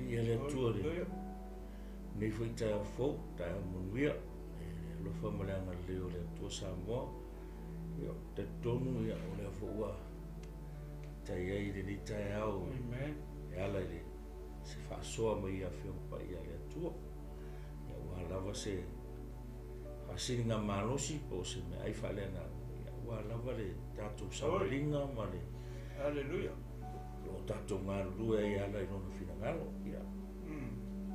Viia le Atua i lenei foi taeao fou, taeao manuia, i le alofa ma le agalelei o le Atua Samoa. Ia, ou te talitonu ia, o lea foi ua tai ai i lenei taeao. Amen. E ala i le se faasoa mai Afioga Paia a le Atua. Ia, ua lava se faasiligamalosi po o se meaai faaleagaga, ia, ua lava le tatou savaliga ma le Hallelujah. O tatou galulue ai e ala i lona finagalo. Ia,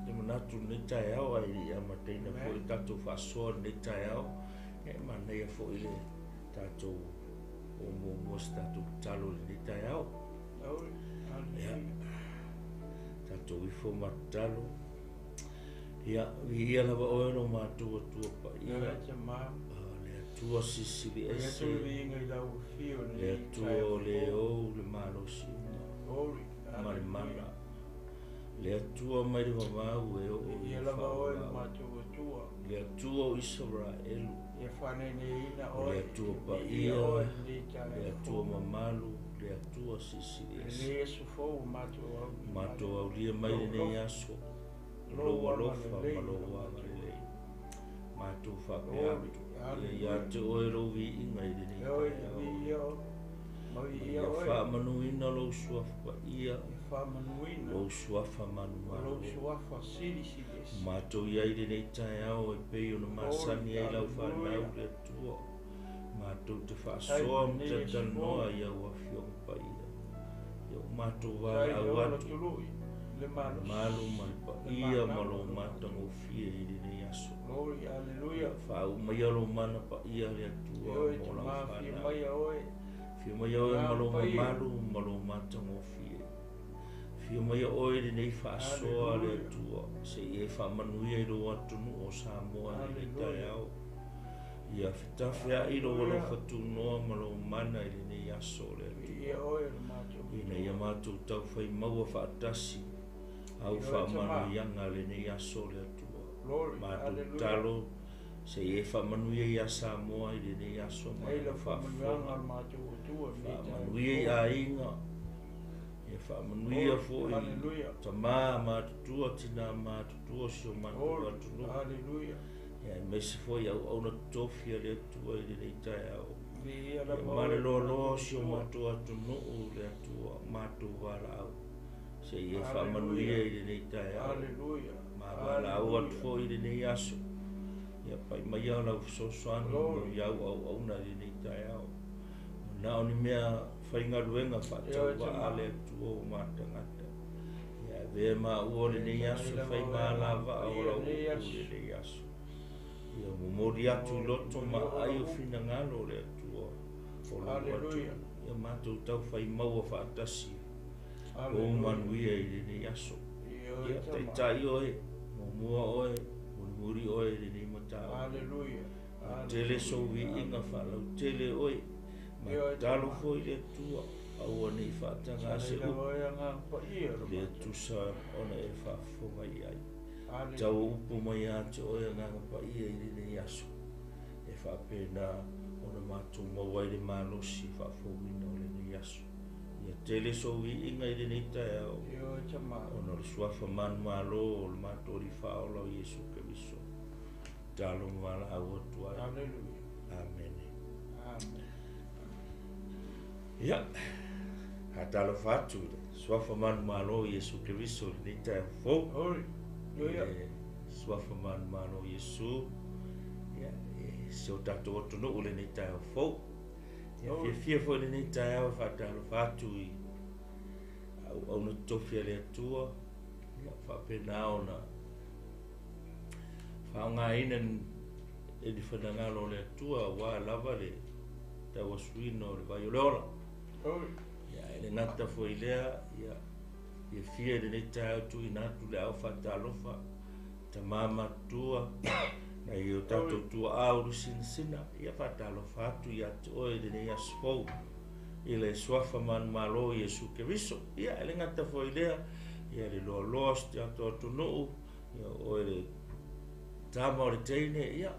te manatu i lenei taeao ae le i amataina foi le tatou faasoa i lenei taeao, ia, e manaia foi le tatou oo muamua se tatou tatalo i lenei taeao. Ia, tatou ifo ma tatalo. Ia, viia lava oe lo matou Atua paia, le Atua silisili ese, le Atua o le ou le malosi uma ma le mana, le Atua mai le vavau e oo i le faavavau, le Atua o Isaraelu, o le Atua paia, le Atua mamalu, le Atua silisili ese. Matou aulia mai lenei aso, lou alofa ma lou agalelei. Matou faapea atu, ia ia te oe lou viiga i lenei taeao. Ia faamanuina lou suafa paia, lou suafa manumalo. Matou iai lenei taeao e pei ona masani ai lau fanau le Atua. Matou te faasoa ma talatalanoa i au afioga paia. Ia ua matou valaau atu, le malu ma le paia ma lou matagofie i lenei aso. Ia faauu maia lou mana paia le Atua mo lau fanau. Fia maia oe ma lou mamalu ma lou matagofie. Fia maia oe i lenei faasoa le Atua, se i e faamanuia i lou atunuu o Samoa i lenei taeao. Ia fetafeai lou alofa tunoa ma lou mana i lenei aso le Atua, ina ia matou taufai maua faatasi au faamanuiaga lenei aso le Atua. Matou tatalo se i e faamanuia ia Samoa i lenei aso ma lana faafofoga. Faamanuia i aiga, ia faamanuia foi tama matutua, tina matutua, si o matou atunuu. Ia aemaise foi auauna totofi a le Atua i lenei taeao. Ia ma le loaloa o si o matou atunuu le Atua, matou valaau se i e faamanuia i lenei taeao. Ma valaau atu foi i lenei aso. Ia pai maia lau fesoasoani mo iau auauna i lenei taeao. Na o ni mea faigaluega faatauvaa le Atua o matagata. Ia avea maua lenei aso fai malavaa o lau upu i lenei aso. Ia momoli atu i loto ma ai o finagalo le Atua o lou atunuu. Ia matou taufai maua faatasi o manuia i lenei aso. Ia taitai oe, muamua oe, mulimuli oe i lenei mataupu. Tele sou viiga faalautele oe, ma tatalo foi le Atua, aua nei faataga se upu, le tusa ona e faafofoga i ai. Tau upu mai ia te oe agaga paia i lenei aso, e faapena ona matou maua ai le malosi faafouina o lenei aso. Ia tele sou viiga i lenei taeao, ona o le suafa manumalo o le matou Alii Faaola o Iesu Keriso. Tatalo ma valaau atu ai. Amene. Ia, faatalofa atu i le suafa manumalo o Iesu Keriso i lenei taeao fou. I le suafa manumalo o Iesu, ia, e si o tatou atunuu i lenei taeao fou. Ia, fiafia foi i lenei taeao e faatalofa atu i auauna totofi a le Atua, ia, faapena ona faaaogaina e ni finagalo o le Atua aua lava le tauasuina o le vai o le ola. Ia, e le gata foi lea, ia, fiafia i lenei taeao tuuina atu le ao faatalofa, tama matutua, nai o tatou tuaa ulu sinasina, ia faatalofa atu ia te oe i lenei aso fou i le suafa manumalo o Iesu Keriso. Ia, e le gata foi lea, ia le loaloa o si tatou atunuu, ia oe le tama o le teine, ia,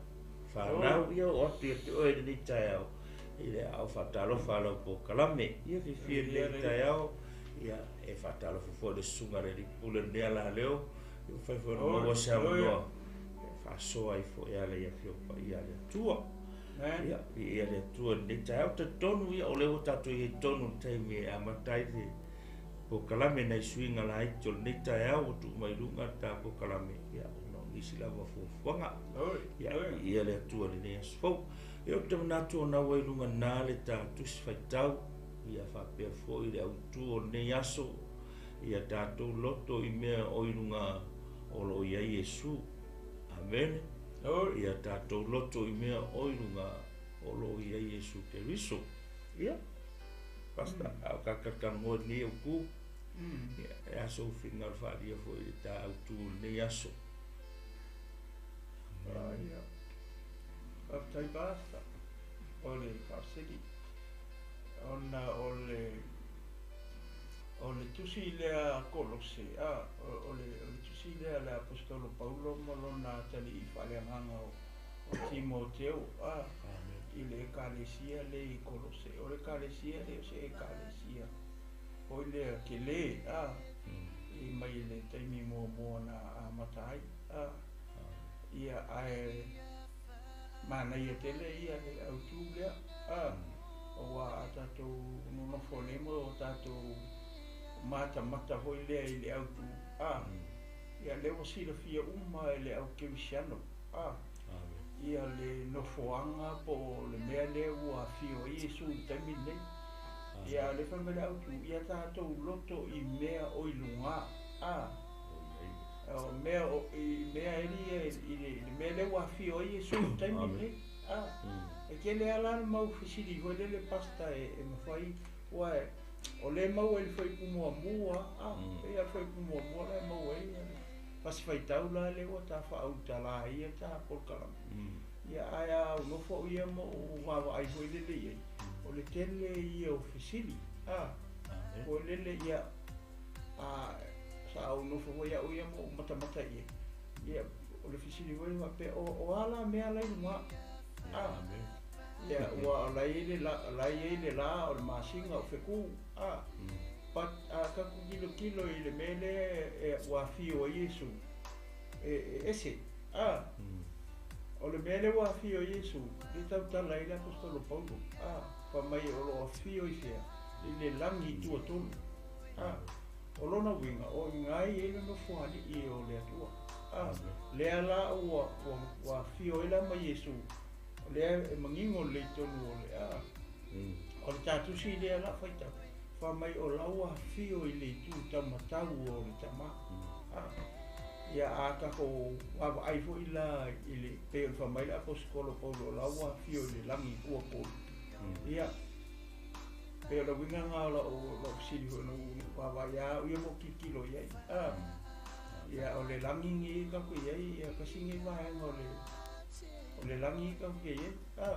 fanau, ia o atu ia te oe i lenei taeao i le ao faatalofa a lau polokalame. Ia fiafia i lenei taeao Ia, e faatalofa foi i le susuga i le Alii Pule i lenei alaleo, ia ua mafai foi ona maua se avanoa e faasoa ai foi e ala i Afioga Paia a le Atua. Ia, viia le Atua i lenei taeao. Talitonu, ia, o lea ua tatou i ai tonu i le taimi e amata ai le polokalame, nai suiga laiti o lenei taeao ua tuu mai i luga le ta polokalame, ia, ona o nisi lava fuafuaga. Ia, viia le Atua i lenei aso fou. Ia, ou te manatu ona ua i luga na le ta tusi faitau, ia faapea foi le autu o lenei aso, ia tatou loto i mea o i luga o lo o i ai Iesu. Amene. Ia tatou loto i mea o i luga o lo o i ai Iesu Keriso. Ia, Pastor, a o ka talanoa i lenei autu, ia, e a sou finagalo faaalia foi i le ta autu o lenei aso. Amen. Ia. Faafetai Pastor o le faafesili ona o le o le tusi lea a Kolose, a, o le, o le tusi lea a le Aposetolo Paulo ma lona atalii faaleagaga o, o Timoteo, a, Amen. i le Ekalesia lea i Kolose. O le Ekalesia lea o se Ekalesia foi lea tele, a, i mai le taimi muamua na amata ai, a, ia, ae manaia tele ia le autu lea, a, aua a tatou nonofo nei ma o tatou matamata foi lea i le autu, a, ia lea ua silafia uma e le au kerisiano, a, ia le nofoaga po o le mea lea ua afio ai Iesu i le taimi lenei. Ia, a o lea fai mai le autu, ia tatou loto i mea o i luga, a, o mea o, i mea e ia i le, i le mea lea ua afio ai Iesu i le taimi lenei. A, e tele lava la le mau fesili foi lele Pastor e, e mafai, aua o lea e maua i le fuaiupu muamua, a, pei lava le fuaiupu muamua la e maua ai le fasi faitau la lea ua ta faautala ai ia ta polokalame. Ia, ae a ou nofo au ia ma ou vaavaai foi lele i ai, o le tele ia o fesili, a, foi lele ia, a, sa ou nofo foi au ia ma ou matamata i ai, ia, o le fesili foi lea faapea, o, o a la mea la i luga? A, ia, ua o la e i ai le la, la e i ai le lā, o le masina, o feku, a, but a tatou tilotilo i le mea lea e, ua afio ai Iesu, e, e ese, a, o le mea lea ua afio ai Iesu, lea e tautala ai le Aposetolo Paulo, a, fai mai o lo o afio i fea? I le lagi i tuatolu, a, o lona uiga, o i ina e i ai le nofoalii o le Atua, a, lea la ua, ua, ua afio ai la ma Iesu, o lea e manino lelei i totonu o le, a, o le ta tusi lea la faitau, fai mai o la ua afio i le itu taumatau o le Tama, a, ia a tatou vaavaai foi la i le, pei ona fai mai le Aposetolo Paulo o la ua afio i le lagi tuatolu, ia, pei o le uiga lena o lau, lau fesili foi na ou vaavaai ia au ia ma ou tilotilo i ai, a, ia o le lagi lenei tatou te i ai, ia tasi lenei vaega o le, o le lagi tatou te i ai, a,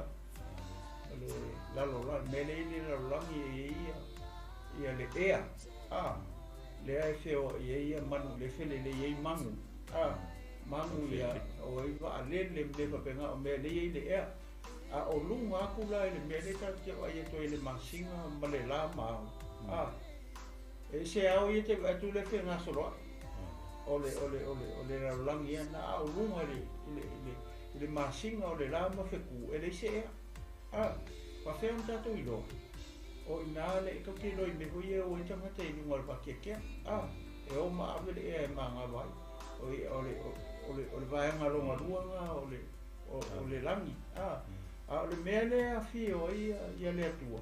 o le lalolagi, le mea lea e i le lalolagi e i ai ia, ia le ea, a, lea e feoai ai ia manu, lea e felelei ai manu, a, manu ia, o ai vaalele ma mea faapena, o mea lea e i ai le ea. A o luga atu la i le mea lea tatou te vaai atu ai i le masina ma le la ma ao, a, e ese ao ia te vaai atu lea e fegasoloai, o le, o le, o le, o le lalolagi ia na, a o luga i le, i le, i le, i le masina o le la ma feku, e leai se ea. A, faafefea ona tatou iloa? O i ina le, tatou te iloa i mea foi ia e o ai tagata i luga o le vateatea, a, e o ma ave le ea e manava ai. O, o le, o le, o le vaega lona lua lena o le, o, o le lagi, a, a o le mea lea e afio ai ia, ia le Atua,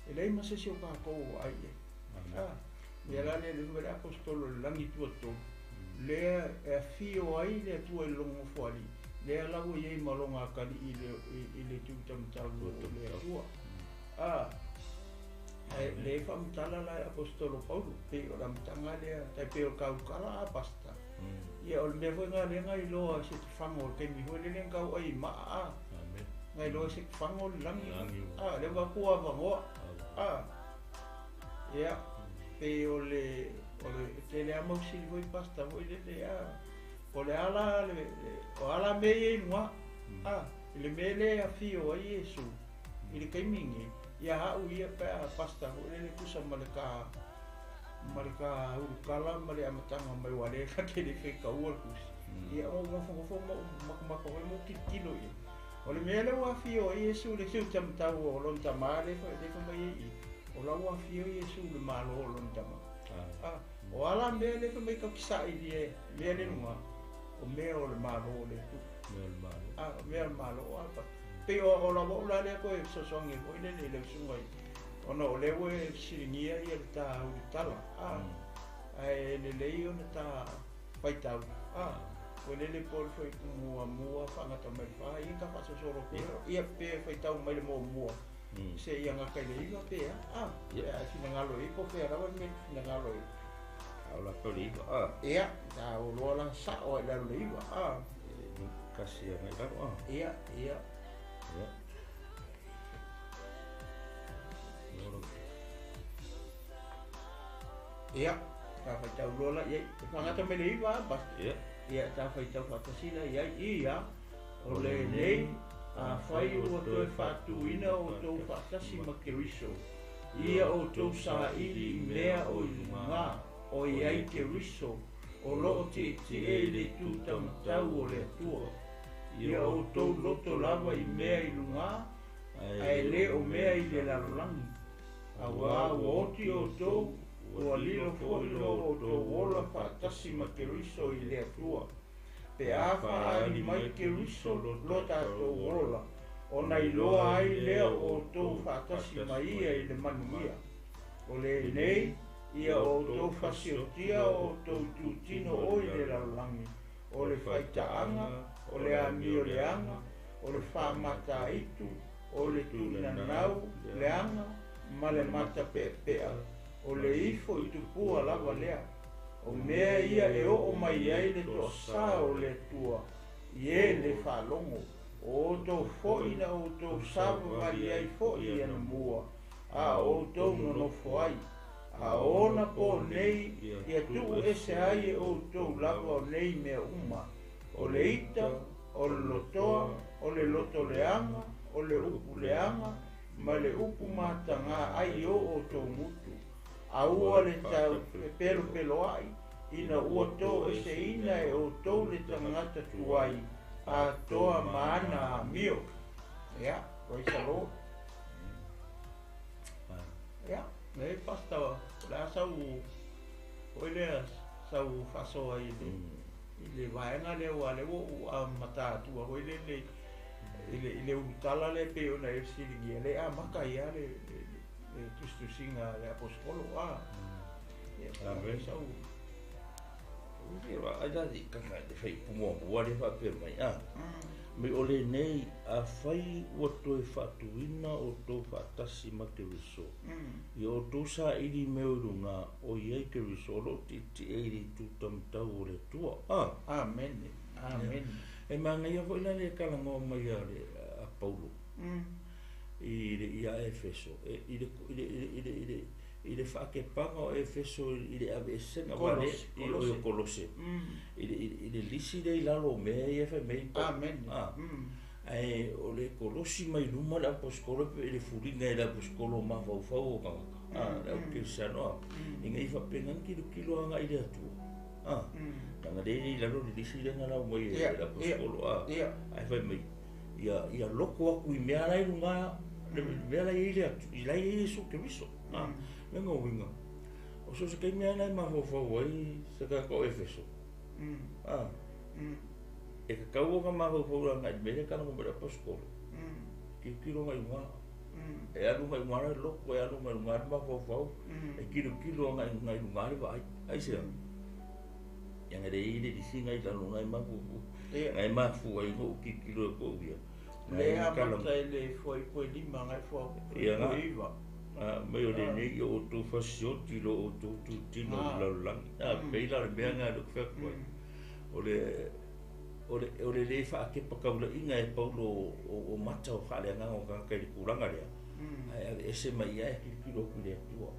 e leai ma se isi o tatou o vaai i ai. A, mea la lea le fai mai le Aposetolo i le lagi tuatolu, lea e afio ai le Atua i lona nofoalii, lea la ua i ai ma lona atalii i le, i, i le itu taumatau o le Atua. A, ae lea e faamatala la e Aposetolo Paulo, pei o le amataga lea, tai pei o le kaukala a pastor. Ia o le mea foi lena lea na iloa e se tafaga o le taimi foi lele na tau ai i maa a. Na iloa e se tafaga o le lagi. A, lea ua atu avanoa. A, ia, pei o le, o le tele lava mau fesili foi pastor foi lele a. O le a la le, o a la mea ia i luga? A, i le mea lea e afio ai Iesu i le taimi lenei, ia au ia pe a pastor foi lele tusa ma le ta Ma le ta ulukala ma le amataga mai aua o lea ta te le faitaua le tusi. Ia ou nofonofo ma ou matamata foi ma ou tilotilo i ai. O le mea lea ua afio ai Iesu i le itu taumatau o lona Tama lea fai mai ai i i, o la ua afio Iesu i le Malo o lona Tama. A, o a la mea lea fai mai tatou te sailia i mea lea i luga, o mea o le Malo o le Atua. Mea o le Malo. A, o mea o le Malo. A, pei o lau au la lea toe fesoasoani ai foi lele i lau susuga i ona o lea ua e fesiligia ia le ta ulutala, a, ae lelei ona ta faitau, a, ua lele po o le fuaiupu muamua faagata mai le fa, ia ta faasolosolo atu ai, ia pe faitau mai le muamua seia gata i le iva pe a, a, pe a e finagalo i ai po o fea lava le mea e te finagalo i ai. A o la pe o le iva, a. Ia, ta o loa la sao lava i lalo o le iva, a. Kasi agai i lalo, a. Ia, ia. Ia. Ia, ta faitau loa la i ai. E faagata mai le iva a, Pastor? Ia. Ia, ta faitau faatasi la i ai. Ia, o lenei, afai ua toe faatuina outou faatasi ma Keriso, ia outou saili i mea o i luga, o i ai Keriso, o lo o tietie i le itu taumatau o le Atua. Ia outou loto lava i mea i luga, ae le o mea i le lalolagi. Auā ua oti outou, ua lilo foi lo outou ola faatasi ma Keriso i le Atua. Pe a faaali mai Keriso lo tatou ola, ona iloa ai lea o outou faatasi ma ia i le manuia. O lenei, ia outou fasiotia o outou itutino o i le lalolagi, o le faitaaga, o le amioleaga, o le faamataitu, o le tuunanau leaga ma le matapeapea, o le ifo i tupua lava lea. O mea ia e oo mai ai le toasā o le Atua i e le faalogo, o outou foi na outou savavali ai foi i anamua, a o outou nonofo ai. A o ona pō nei ia tuu ese ai e outou lava o nei mea uma, o le ita, o le lotoa, o le loto leaga, o le upu leaga, ma le upu matagā ai i o outou gutu. Aua le tau fepelopeloaʻi, ina ua toeseina e outou le tagata tuai atoa ma ana amio. Ia, praise the Lord. Ia, nei Pastor, o le a sau foi lea sau faasoa i le i le vaega lea aua o lea ua ou amata atua foi lele i le i le ulutala lea pei ona e fesiligia, lea e amata ai lava le le tusitusiga a le Aposetolo a. Ia, Amen. Sau Ai la i kaka i te whaipu muamua lea faapea mai a. Me o lenei, afai ua toe faatuina outou faatasi ma Keriso, ia outou saili mea o i luga, o i ai Keriso, o lo o tietie i le itu taumatau o le Atua. A. Amene. Amene. E manaia foi la le talanoa mai a le a Paulo i le ia Efeso e, i le i le i le i le i le faakepaga o Efeso i le aveesega aua le Kolose, i o Kolose. Kolose i le i le lisi lea i lalo o mea ia e fai mai Amene. a ae o le kolosi mai luma le aposetolo pe i le fuliga e le aposetolo o mafaufau o tagata a le au kerisiano a ina ia faapena ona tilotilo agai i le Atua a leaga lea e i lalo le lisi lea na lau mai e le aposetolo a ae fai mai ia ia loko atu i mea la i luga le mea la i ai le Atu i la i ai Iesu Keriso a lona uiga o so o se taimi lava la e mafaufau ai se tagata o Efeso a e tatau ona mafaufau agai i le mea lea e talanoa mai le aposetolo tilotilo agai i luga e alu agai i luga le loto e alu agai i luga le mafaufau e tilotilo agai i luga le vaai aisea Leaga e leai le lisi na i lalo na e mafuafua na e mafua ai ona ou tilotilo atu au ia. Lea amata i le fuaiupu e lima agai fuaiupu e iva. Mai o lenei ia outou fasioti i lo outou tutino i le lalolagi. A pei la o le mea lena lea ou te fai atu ai. O le o le o le le faakepa taulaiga e Paulo o mata o faaleagaga o tagata i le tulaga lea, ae aveese mai ia e tilotilo atu i le Atua.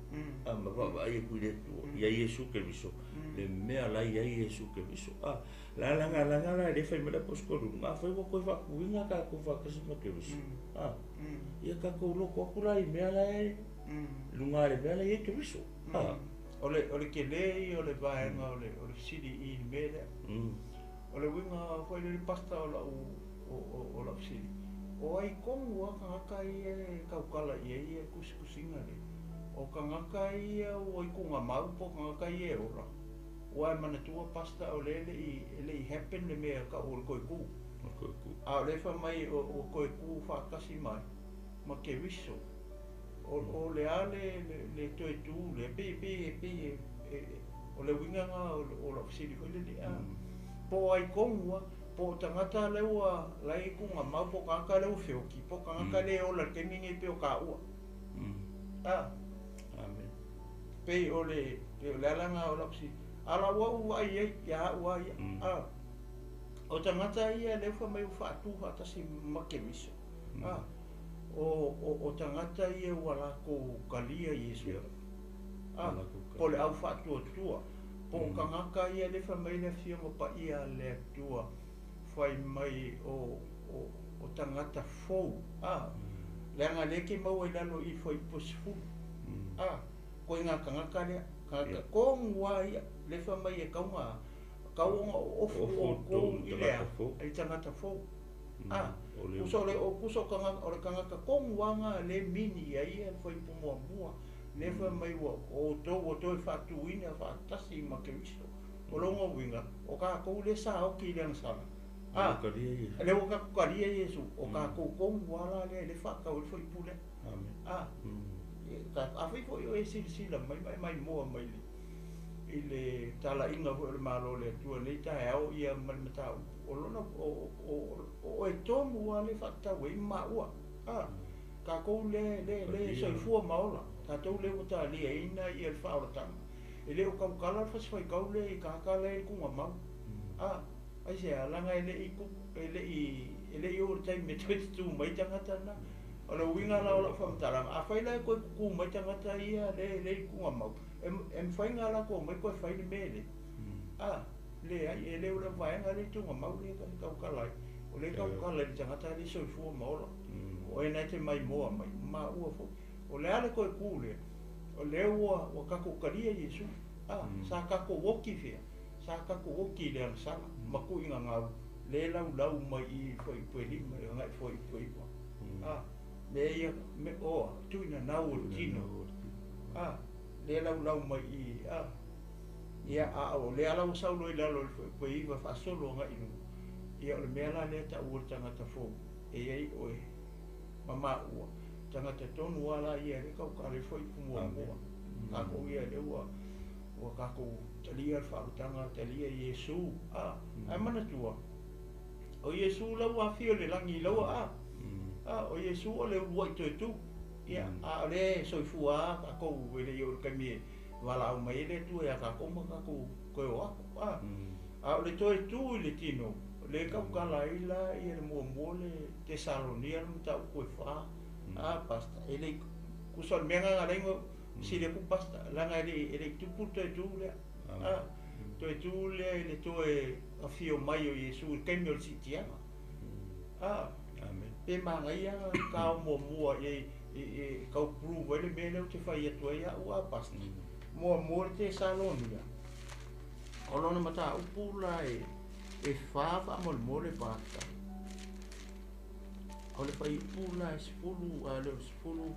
A ma vaavaai atu i le Atua, ia Iesu Keriso, le mea la e i ai Iesu Keriso. A la lagalaga la e le fai mai le aposetolo i luga, afai ua toe faatuina tatou faatasi ma Keriso, a ia tatou loto atu la i mea la e i luga o le mea la e i ai Keriso. A O le tele ia o le vaega o le fesili i le mea lea. O le uiga foi lele Pastor o lau o lau fesili, o ai tonu lava tagata ia e tautala i ai le tusitusiga lea? O tagata ia ua i tuugamau po o tagata ia e ola? Aua e manatua Pastor o lea e le i happen le mea e tau o le toe tu. A o lea e fai mai ua toe tu faatasi mai ma Keriso. O le a le toe tu lea? Pei pei o le uiga lena o lau fesili foi lele a. Po o ai tonu lava, po o tagata lea ua la e i tuugamau po o tagata lea ua feoti, po o tagata lea e ola i le taimi lenei pei o taua. A. Pei o le ala lena o lau fesili. A o lau au vaai i ai ia au lava ia. A. O tagata ia lea ua fai mai ua faatu faatasi ma Keriso. A. O tagata ia ua latou talia Iesu. A. Po o le au faatuatua. Po o tagata ia lea fai mai le Afioga Paia a le Atua fai mai o tagata fou. A. Leaga lea e te maua i lalo i Fuaiupu 10. A. Koe ngā tagata lea. Tagata tonu lava ia. Lea fai mai e tau ona oofu outou i le a? I le tagata fou. A. Kusa o le tagata tonu lava lena lea e mini i ai le fuaiupu muamua. Lea fai mai ua outou ua toe faatuina faatasi ma Keriso. O lona uiga, o tatou lea sa oti i le agasala. A. Lea ua tatou talia Iesu. O tatou tonu lava la lea e faatau ai le fuaiupu lea. A. Afai foi o e silasila mai ma e maimoa mai i le talaiga foi o le Malo o le Atua nei taeao ia ma le mataupu. O lona o e tonu lava lea e faatatau ai ma maua. A. Tatou lea soifua ma ola. Tatou lea ua taliaina ia le faaolataga. E le o tautala le fasifaitau lea i tagata lea i le tuugamau. A. Aisea, leaga e le i oo i le taimi e toe tutū mai tagata na. O le uiga la o lau faamatalaga, afai la e toe tutū mai tagata ia lea i le tuugamau, e mafai ona latou omai toe fai le mea lea. A. Leai, e le o le vaega lea i tuugamau lea e tautala ai. O lea e tautala i le tagata lea soifua ma ola. O e na te maimoa mai, maua foi. O le a le toe tu lea, o lea ua tatou talia Iesu. A. Sa tatou oti fea, sa tatou oti i le agasala, ma tuuina gau, le laulau mai i fuaiupu e 5, agai fuaiupu e 9. A. Mea ia, oa, tuuina nau o le tino. A. Le laulau mai i, a. Ia, a o lea la ua saulo i lalo i le fuaiupu e 9 faasolo agai i luga. Ia, o le mea la lea taua le tagata fou, e i ai oe, ma maua. Tagata tonu lava la ia le tautala i fuaiupu muamua. Tatou ia lea ua tatou talia le faaolataga, talia Iesu. A. Ae manatua, o Iesu la ua afio i le lagi i laua a. A. O Iesu o le uluai toe tu. Ia, a o lea soifua lava tatou e le i oo i le taimi e valaau mai ai le Atua ia tatou ma tatou toe o atu. A. A o le toe tu i le tino, le tautala ai la ia le muamua le Tesalonia le mataupu e 4. A, Pastor, e le kusa o le mea lena na ala fesili atu Pastor, leaga e le i tupu le toe tu lea. A. Toe tu lea i le toe afio mai o Iesu i le taimi o le siitiaga. A. Pe manaia tao muamua i tau prove ai le mea lea ou te fai atu ai au a Pastor. Muamua le Tesalonia. O lona mataupu la e 4 faamolemole Pastor. O le fuaiupu la e 10, a le o le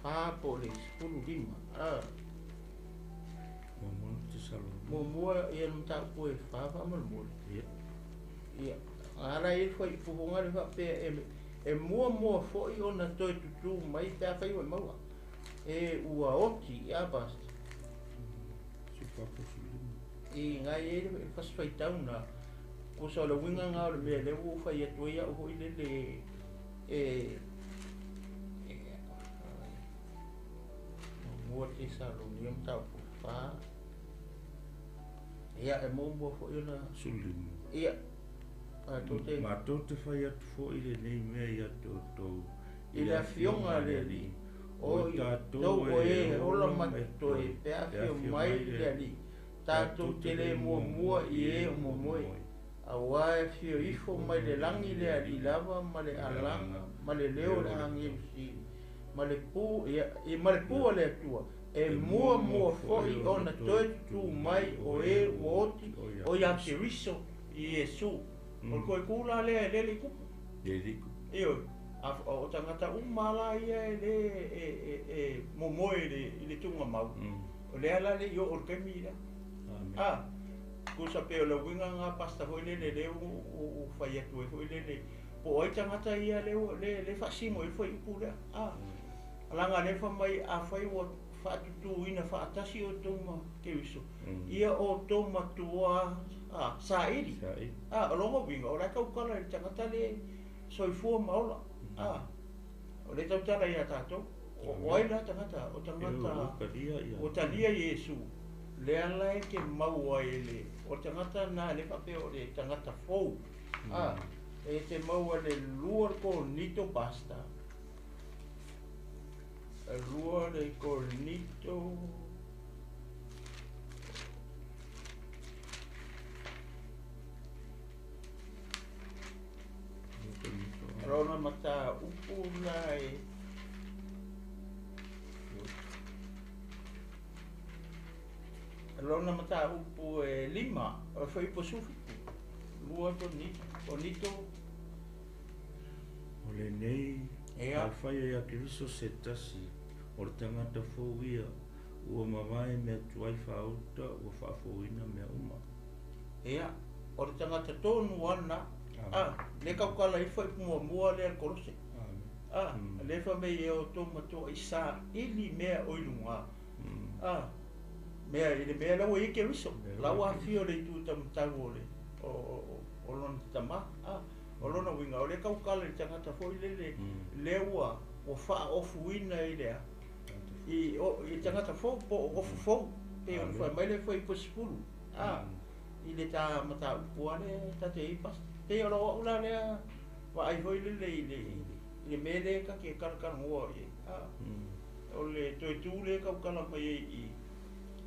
14 po o le 15. A. Muamua ia le mataupu e 4 faamolemole. Ia. Ala i le fuaiupu foga le faapea e muamua foi ona toe tutū mai pe afai ua maua. E ua oti ia Pastor. I ngai e le fasifaitau na. Kusa o le uiga lena o le mea lea ua ou fai atu ai au foi lele e muamua Tesalonia mataupu 4. Ia, e muamua foi ona 15. Ia. Matou te fai atu foi lenei mea ia te outou i le Afioga a le Alii. O tatou o e ola ma totoe pe afio mai le Alii. Tatou te le muamua i e o momoe. Aua e afio ifo mai le lagi le Alii lava ma le alaga ma le leo o le agelu sili ma le pu, ia, ma le pu a le Atua. E muamua foi ona toe tutū mai o e ua oti, o ia Keriso i Iesu. O le toe tu la lea e le le i tupu. Le le i tupu. Ioe. A, o tagata uma la ia e le e momoe i le tuugamau, o lea la le i oo i le taimi lea. A, tusa pei o le uiga lena Pastor foi lele lea ua fai atu ai foi lele, po o ai tagata ia lea e faasino ai le fuaiupu lea. A, leaga o lea e fai mai, afai ua faatutuina faatasi outou ma Keriso, ia outou matua saili. A, o lona uiga, o la e tautala i le tagata le soifua ma ola. A, o lea e tautala ia tatou. O ai la tagata? O tagata ua talia Iesu, lea la e te maua i le, o le tagata lena lea faapea o le tagata fou. A, e te maua le 2 Korinito Pastor. 2 le Korinito. Lona mataupu la e lona mataupu e 5, o foi po sufi. 2 Korinito. O lenei afai ia Keriso se tasi, o le tagata fou ia, ua mavae mea tuai faaauta, ua faafouina mea uma. Ia, o le tagata tonu ana, a, le kaukala i foi muamua lea le Kolose. A, le fa mei e o tō matua i sa ili mea o i lunga. A, mea i le mea laua i Keriso, laua afio le itu tamatau o le, o lona tama. A, o lona uiga, o le kaukala i le tagata foi lele, lea ua faaofuina i lea, i tagata fou, po o ofu fou, pe o le fai mai le foi po 10. A, i le tā mataupu ale tate i pas. Pe o lau au la lea, wa ai foi lele i le mea lea ka ke kalakalagoa i ai. A, o le toe tu lea kaukala mai ai i,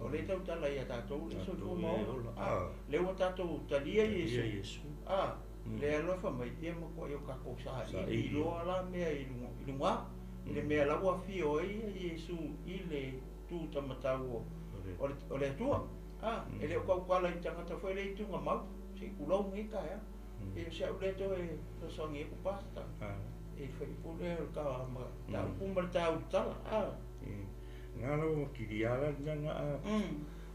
o le tautala ia tatou le soifua ma ola. A, lea ua tatou talia Iesu. A, le alofa mai ia matua i o kākou saili loa la mea i luga, i le mea lau afio ai Iesu i le tu tamatau o le Atua. A, e le o kaukala i tagata foi le i tuugamau, se i tulou nei taeao. E o se au le toe fesoasoani ai ku Pastor. E fai po le o le ka ma taupu ma le tautala. A. Ngā lawa wa kiri ala nga nga a.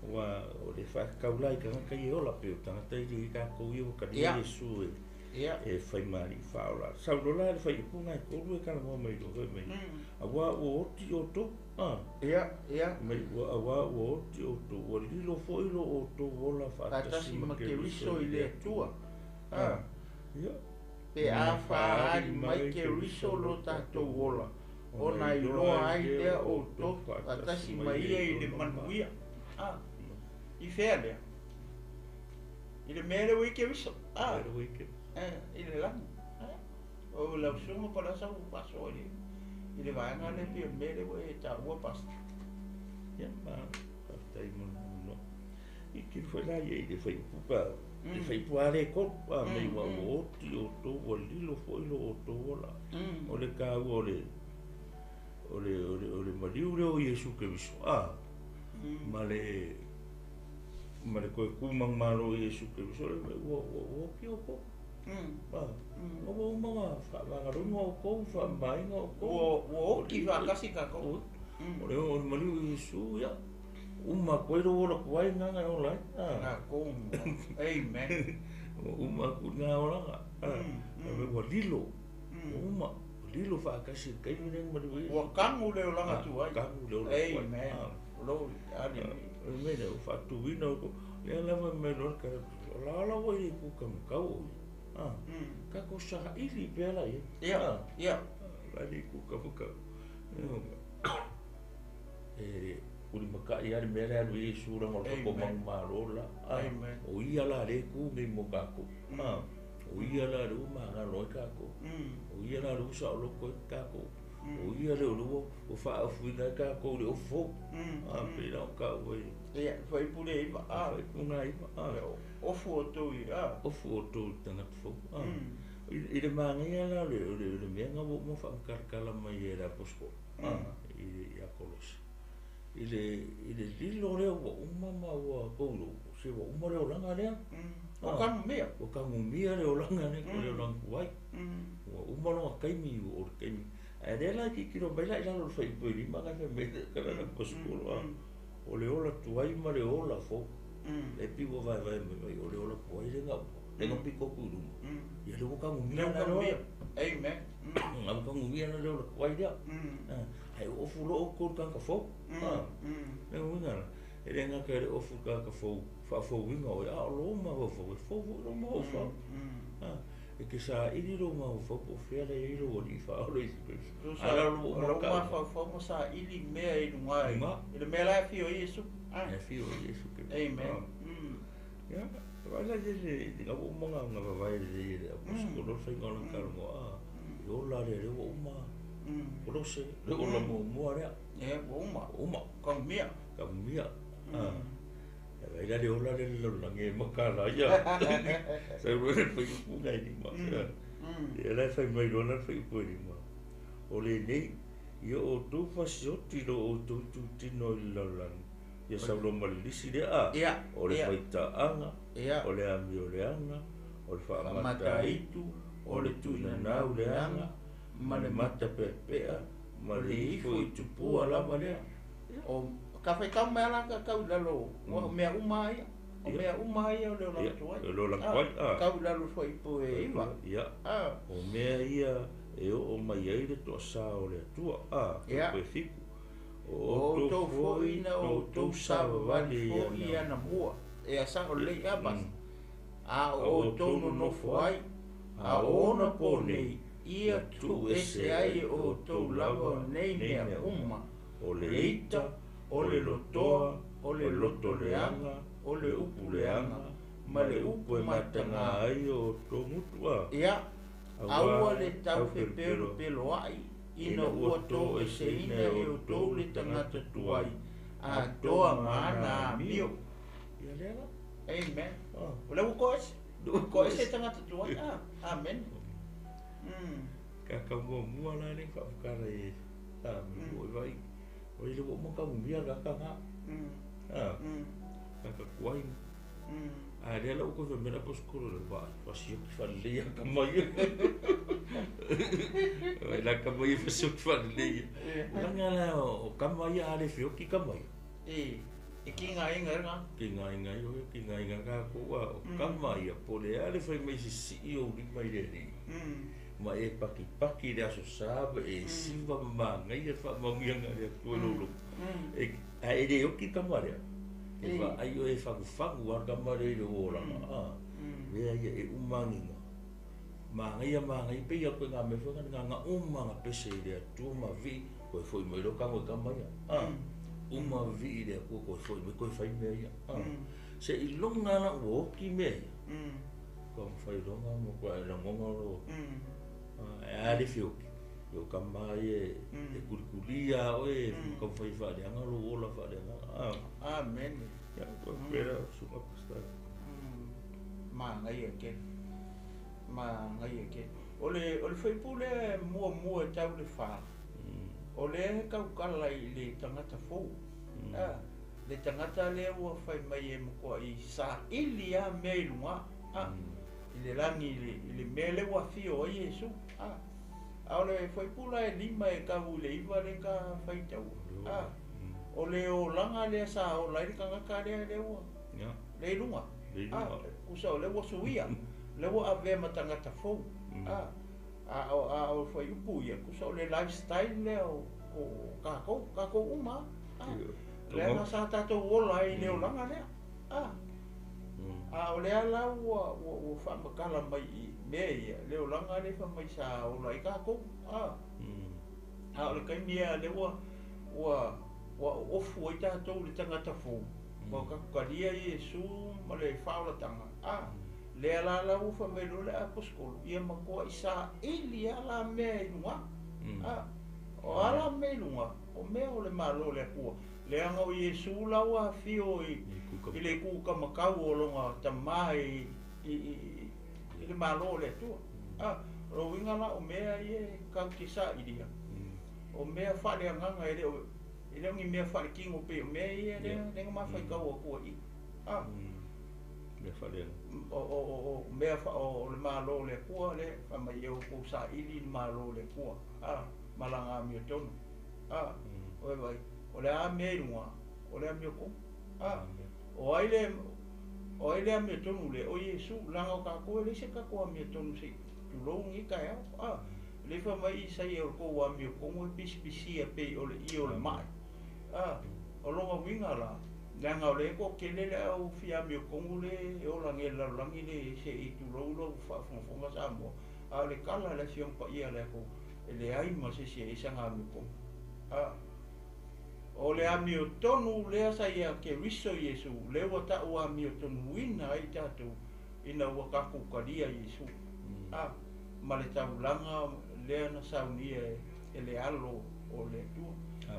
Wa o le whakakaula i tagata i ola pe o tagata i le kākou i o kalia Iesu e. E whai maari whaola. Saulola le whai ipunga e kolu e kalamoa mai lo hoi mai. Awa ua oti o tō. Ia, ia. Mai ua awa ua oti o tō. Ua lilo foi lo o tō ola whaatasi ma Keriso i le Atua. Ia. Pe a whaari mai Keriso lo tātou ola. Ona i loa ai lea o tō whaatasi mai ia i le manuia. I whea lea. I le mea lea i Keriso. I le langi. O lau sunga pa la sau paso i le vaega le pia mea lea e tāua Pastor. Ia, ma whakatai mono. I kiri whai la ia i le whai upupa. Le whai pua le kolu. A mei wa ua oti o tō ua lilo foi lo o tō ola. O le kāua o le o le maliu leo Iesu Keriso. A, ma le koe kumang malo Iesu Keriso le ua ua oti o kō. Ua uma whaangarunga o kou, whaamainga o kou. Ua oki whaakasi ka kou. O le o le maliu Iesu, ia. Uma koe ro ola kuai nganga e ola. Ngā kou. Amen. Uma ku ngā olanga. Ua lilo. Uma. Lilo whaakasi kaimi neng maliu Iesu. Ua kangu le olanga tuai. Kangu le olanga tuai. Amen. Glory. Hallelujah. O le mea o whaatuwina o kou. Lea lava mai loa ka la ola wa i kuka makau o. Ka ko saili pe la ia. Ia, ia. La ni kuka makau. E uri makai ari mea le alu Iesu ranga o ko mang malo la. Amen. O ia la le ku ngi mo ka ko. O ia la le uma nga loi ka ko. O ia la le usa o loko ka ko. O ia le ulu o whaafuina ka ko le ofo. A pe la ka o e. Ia, whai pure iwa. Whai punga iwa. Ofu o tō i. Ofu o tō tangata fou. I le maangaia la le mea ngā mo whaangakalakala mai e la posko. I a Kolose. I le lilo lea ua uma ma ua koulou, se ua uma le olaga lea. Ua tagumia. Ua tagumia le olaga lea, o le olaga tuai. Ua uma lona taimi, ua oo i le taimi. Ae lea la e tilotilo mai la i lalo o le fuaiupu e 5 na fai mai ai le tala a le aposetolo, o le ola tuai ma le ola fou. E pei ua vaevae mai ai, o le ola tuai lea na uma, lea na pito atu i luma. Ia lea ua tagumia la le ola. Amen. Ua tagumia la le ola tuai lea. Ae ua ofu loa outou i le tagata fou. Le uiga la, e le gata i le ofu i le tagata fou, faafouina oe, a o lou mafaufau, e fou foi lou mafaufau. E te saili lou mafaufau po o fea la e i ai lou alii faaola Iesu Keriso. A la o lou mafaufau ma saili mea i luga i le mea la e afio ai Iesu. E afio ai Iesu Keriso. Amen. Ia, vaai la i le ua uma ona vavae lelei e le aposetolo le faiga o lana talanoa, e ola lea, lea ua uma. Kolose, le ola muamua lea. Ia, ua uma. Ua uma. Tagumia. Tagumia. E vaai la le ola lea i le lalolagi e matala ia. Sau loa le fuaiupu na e 5. Ia la e fai mai loa la le fuaiupu e 5. O lenei, ia outou fasioti lo outou itutino i le lalolagi. Ia sau loa ma le lisi lea. Ia. O le faitaaga, o le amioleaga, o le faamataitu, o le tuinanau leaga, ma le matapeapea, ma le ifo i tupua lava lea. O ka whaitau mea la ka kau i lalo, o mea uma ia. O mea uma ia o le olaga tuai. O le olaga tuai. Kau i lalo fuaiupu e 9. Ia. O mea ia e oo mai ai le toasā o le Atua. Ia. E 7. O outou foi na outou savavali foi i anamua. E a sao lelei abas. A o outou nonofo ai, a o ona po nei, ia tuuese ai e outou lava o nei mea uma. O le ita, o le lotoa, o le lotoleaga, o le upuleaga, ma le upu e mataga ai o outou gutu. Ia, aua le taufepelopeloa'i ina ua toeseina e outou le tagata tuai, atoa ma ana amio. Ia lea la. Amen. O le ua toese. Toese tagata tuai. Amen. Kaka muamua la le whaapukara e mi o vai. O ile ua uma tagumia le kaka ngā. Kaka kuai. A lea la uko mena poskoro le va. Fasioki whalelei ka mai. Ai la ka mai fasioki whalelei. Langa la o kama ia ale fioki kama ia. E ki ngā inga ngā. Ki ngā inga i oe, ki ngā inga kā koa. O kama ia pole ale whai mai sisi o lima i le ri. Ma e paki paki le aso sā, e siwa ma ngai e wha maungia ngā rea kua lolo. E a e le oki kama rea. E wha ai o e whaku whaku a kama rea i le oranga. Mea ia e umanginga. Māngai a māngai pe ia koe ngā mea whanga ngā ngā uma ngā pese i rea tua ma vi koe fwoi mai lo kango e kama ia. Uma vi i rea kua koe fwoi mai koe whai mea ia. Se i longa la ua oki mea ia. Kua mwhai longa mo kua e langonga lo. E ale fioki. Io kama ia e kurikuria oe, ka whai whareanga lo ola whareanga. Amen. Ia, kua pera sunga pastor. Māngai e ke. Māngai e ke. O le whaipule mua mua e tau le wha. O le he kaukala i le tangata fou. Le tangata lea ua whai mai e mkoa i sa ili a mea i lunga. I le langi i le mea le ua fio ai Iesu. A o le whaipula e 5 e kau i le 9 le ka whaitau. O le olaga lea sa ola i le kangaka lea le ua. Le i lunga. Kusa o le ua suia. Le ua avea ma tangata fou. A o whaiupu ia. Kusa o le lifestyle lea o kākou uma. Lea na sa tātou ola i le olaga lea. A o lea la ua whaamakala mai i mea ia. Le olaga le wha mai sa ola i kākou. A o le kaimia le ua ofu ai tātou le tangata fou. Ua kakukalia Iesu ma le whaolatanga. Lea la la ua wha mai lo le aposkolo. Ia makoa i sa ili a la mea i lunga. O ala mea i lunga. O mea o le malo le akua. Lea ngau Iesu la ua whio i le kuka makau o longa tamā i le malo le atua. O winga la o mea i e kau te sa iria. O mea whare anganga e leo E le o ni mea faaletino pei o mea ia lea lea na mafaitau atu ai i. A. Mea faaleaga. O mea o le Malo o le Atua lea fai mai e outou saili le Malo o le Atua. A. Ma lana amiotonu. A. Oi vai, o le a mea i luga, o le amiotonu. A. O ai le o ai le amiotonu lea? O Iesu, leaga o tatou e leai se tatou amiotonu se i tulou lenei taeao. A. Le fai mai Isaia o le tou amiotonu e pisipisia pei o le ie o le mai. A. O lona uiga la, leaga o lea e toatele le au fia amiotonu le e ola nei i le lalolagi le se i tulou lau faafogafoga Samoa. A o le tala a le Afioga Paia a le Atua, e leai ma se isi e i ai sana amiotonu. A. O le amiotonu lea sa ia Keriso Iesu, lea ua tau amiotonuina ai tatou ina ua tatou talia Iesu. A. Ma le taulaga lea na saunia e le Alo o le Atua.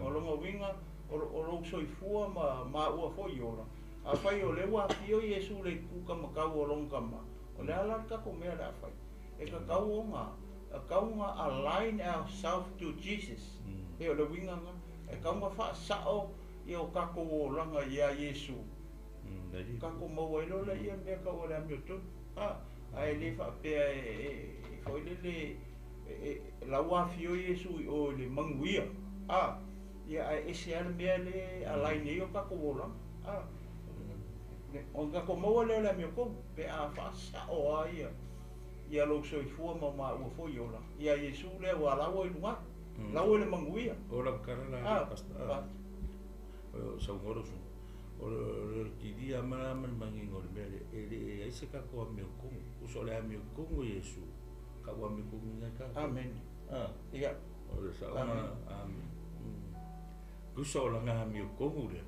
O lona uiga, o lou soifua ma maua foi ola, afai o lea ua afio Iesu le itu taumatau o lona tama, o le a la le tatou mea o le a fai? E tatau ona tatau ona align ourselves to Jesus. E o le uiga lena. E tatau ona faasao ia o tatou olaga ia Iesu. Tatou maua ai loa lea mea tau o le amiotonu. A, ae le faapea e foi lele la ua afio Iesu i o i le manuia. A, ia ae ese lava le mea le align ai o tatou olaga. A, o tatou maua lea o le amiotonu pe a faasao lava ia lou soifua ma maua foi ola. Ia Iesu lea ua la ua i luga. La ua i le manuia. O la kala la pastor. O sa ngoro su. O le tidi a ma ma mangi ngor me le e le ai se ka ko amiotonu. Uso le amiotonu Iesu. Ka ua amiotonu ngai ka. Amen. A. Ia. O le sa ona amen. Uso la nga amiotonu le.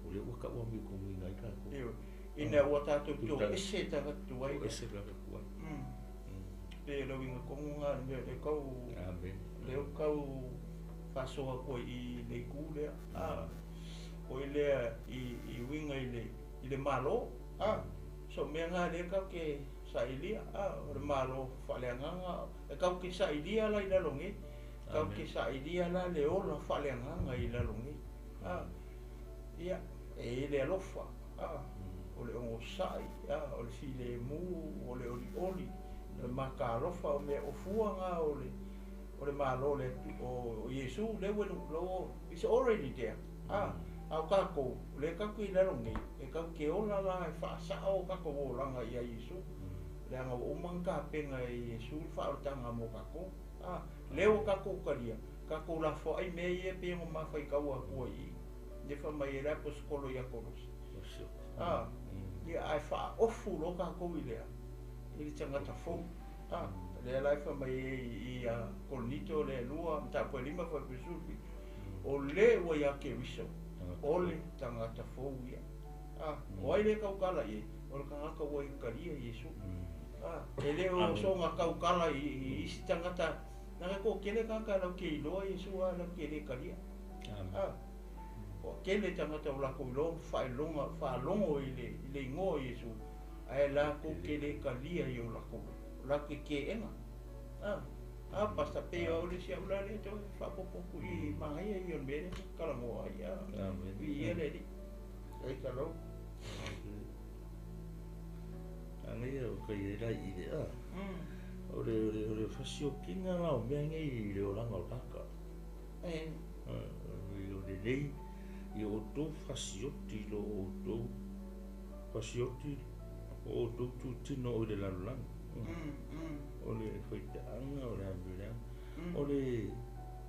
O le ua ka ua amiotonu ngai ka ko. Io. Ina ua tatou to ese tagatu ai. Ese tagatu ai. Pe le uiga tonu lena le mea le kau. Amen. Le kau faasoa koe i le itu lea. A. O i lea i uiga i le Malo. A. So mea ngā le kau ke sailia. A. O le Malo faaleagaga. E kau ke sailia la i lalo nei. Kau ke sailia la le ola faaleagaga i lalo nei. A. Ia, e i le alofa. A. O le ogosai. A. O le filemu, o le olioli. O le makalofa o mea ofua ngā o le Malo le o Iesu le ua lo it's already there. A. Au kākou, le kau i lalo nei, e kau ke ola la e faasao o kākou olaga ia Iesu. Leaga ua uma ona tapena e Iesu le faaolataga mo kākou. A, lea ua kākou talia, kākou lafoai mea ia pei ona mafaitau atua i i. Le fai mai e le aposetolo ia Kolosi. A, ia ae faaofu loa kākou i lea, i le tagata fou. A, lea la e fai mai ai i ia Korinito le lua, mataupu e 5 fuaiupu 17. O le ua ia Keriso, o le tagata fou ia. A, o ai le tautala i ai? O le tagata ua i talia Iesu. A, e le o soga tautala i isi tagata, leaga e toatele tagata latou te iloa Iesu a latou te le talia. A, o tele tagata o latou iloa ma faailoga faalogo i le igoa o Iesu, ae latou te le talia i o latou latou te keena. A, a pastor pe o le isi au la lea toe faaopoopo atu i manaia ia o le mea lea talanoa ai. A, viia le Alii. Praise the Lord. Anga ia o kai e lai i le a. O le fasiokiga la o mea nei i le olaga o tagata. E. O le lelei i o outou fasioti lo outou fasioti o outou tutino o i le lalolagi. O le faitaaga o le amioleaga. O le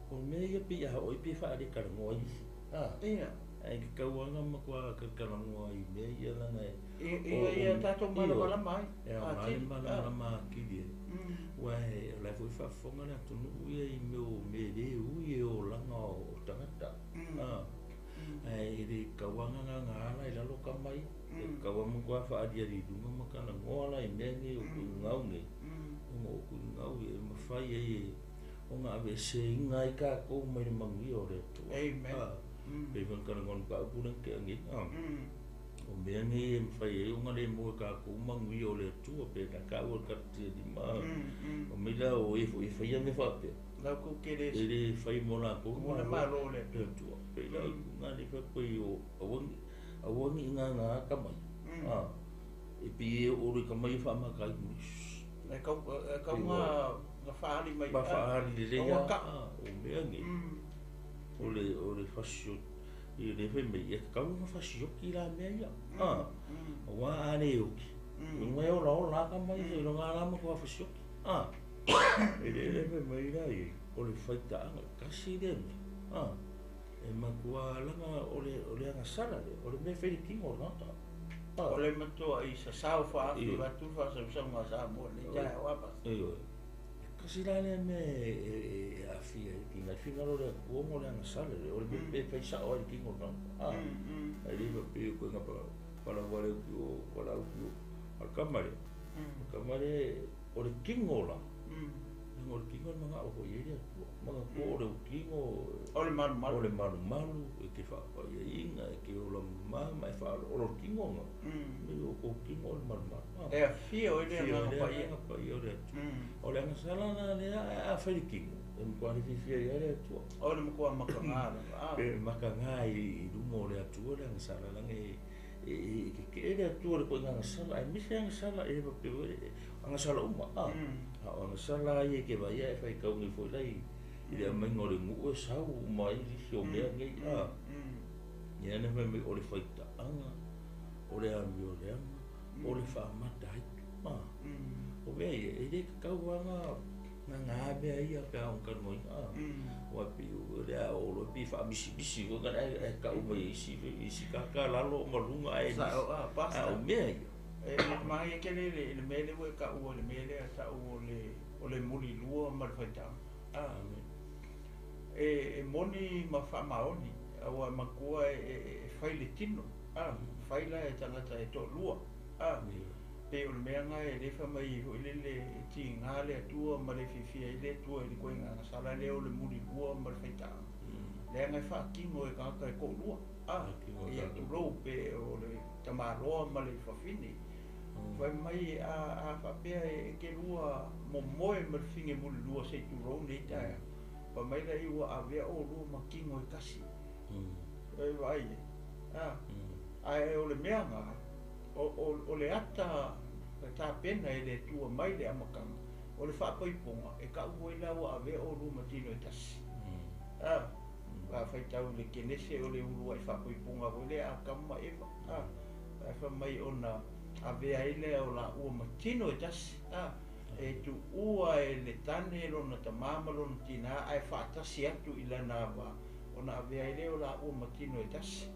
o mea ia pei a oo ai pe faaletalanoa isi. A. Ia. Ae ke kauaga ma kua kalakalagoa i mea ia laga e. Ina ia tatou malamalama ai. E aoga le malamalama atili ai. Aua o la e foi faafofoga le atunuu ia i mea o mea le ui e olaga o tagata. Ae le kauaga gagā la i lalo tama ia. E tatau lava ma matua faaliali i luga ma talanoa la i mea nei o tuugau nei. Ona o tuugau e mafai ai e ona aveeseina ai tatou mai le manuia o le Atua. Amen. Pei foi ona talanoa i le mataupu lea na tea nei. O mea nei e mafai ai ona le maua e tatou manuia o le Atua pe na taua i le Karaitianima. O mea la o e foi e faia mea faapea. Latou te le E le fai mo latou mo le Malo o le Atua. Atua. Pei la o ituga lea fai atu ai o aua ne i aua ne i gagā tama ia. A e pei e oo loa i tama ia faamata ai. E tau e tau na faaali mai. Ma faaali lelei lava. O mea nei. O le o le fasioti i le fai mai e tatau ona fasioti la mea ia. Aua a le oti, lona e olaola lava tama ia seiloga lava la matua fasioti. E le le fai mai la i ai, o le faitaaga, tasi lea mea. E matua laga o le o le agasala lea, o le mea e fai i le tino o le tagata. O le matuai sasao faaafi avatu le faasausauga a Samoa i lenei taeao a Pastor. Ioe. Tasi la lea mea e aafia ai le finagalo o le Atua ona o le agasala lea, o le mea e fai sao ai i le tino o le tagata. Ae le faapea o koe palau vale atu i o, palau atu i o. A o le tama lea, o le tama lea, o le tino la, leaga o le tino e manao foi i ai le Atua. Manatua o lou tino o le malumalu, o le malumalu, e te faapaiaina, e te ola mama, e faaoloolo le tino na. Mei o kou tino o le malumalu. E afio ai le Agaga Paia. Agaga Paia o le Atua. O le agasala la lea a fai le tino, e matua le fiafia ai lava le Atua. O le matua makaga lava. Pe makaga i luma o le Atua le agasala leaga e e keke'e le Atua i le koiga agasala, aemaise agasala e le faapea agasala uma, a o agasala ia e te vaai e faitau nei foi la i le aumaiga o le nuu e sau uma ai nisi o mea nei, a. Ia na fai mai o le faitaaga, o le amioleaga, o le faamata ai, a. O mea ia, e le tatau lava ona gagā mea ia pe a ona talanoaina, a. Aua e pei o le a oo loa e pei e faamisimisi foi ae tau mai e isi isi tagata lalo ma luga ae a o mea ia. E manaia tele le mea lea ua e taua i le mea lea e tau o le o le mulilua ma le faitaaga. E moni ma faamaoni, aua e matua e fai le tino, fai la e tagata e toalua. Pei o le mea lena e le fai mai foi lele e tiga le Atua ma le fiafia ai le Atua i le ituaiga agasala lea o le mulilua ma le faitaaga. Leaga e faatino e tagata e toalua, ia tulou pe o le tamaloa ma le fafine. Fai mai a faapea e te lua momoe ma le fafine mulilua se i tulou nei taeao. Fai mai laia ua avea oulua ma tino e tasi. E vaai e. Ae o le mea lena, o le ata na tapena e le Atua mai le amataga, o le faapaipoga, e tau ai la ua avea oulua ma tino e tasi. A faitau i le Kenese o le uluai faapaipoga foi lea a Atamu ma Eva. Ae fai mai ona avea ai lea o laua ma tino e tasi. E tuua e le tane lona tamā ma lona tinā ae faatasi atu i lana va, ona avea ai lea o laua ma tino e tasi.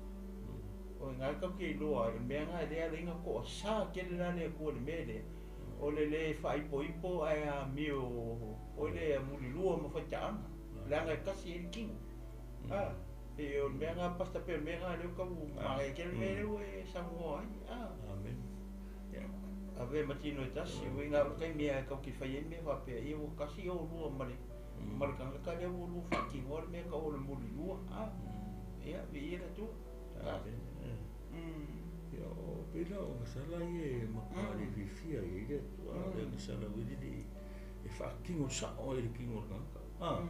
O i ina tatou te iloa ai, o le mea lena e le ala ai ona toasā tele la le Atua i le mea lea, o le le faaipoipo ae amio foi lea mulilua ma faitaaga, leaga e tasi ai le tino. E o le mea lena, Pastor, pei o le mea lena lea ua tau manaia tele le mea lea ua e saunoa ai. Amen. Ave ma tino e tasi, uiga o le taimi lava tatou te fai ai mea faapea, ia ua tasi oulua ma le ma le tagata lea ua oulua faatinoa le mea tau o le mulilua. Ia, viia le Atua. Amen. Ia, o pei la o agasala ia e matua le fiafia ai i le Atua, o le agasala foi lele e faatino sao ai i le tino o le tagata.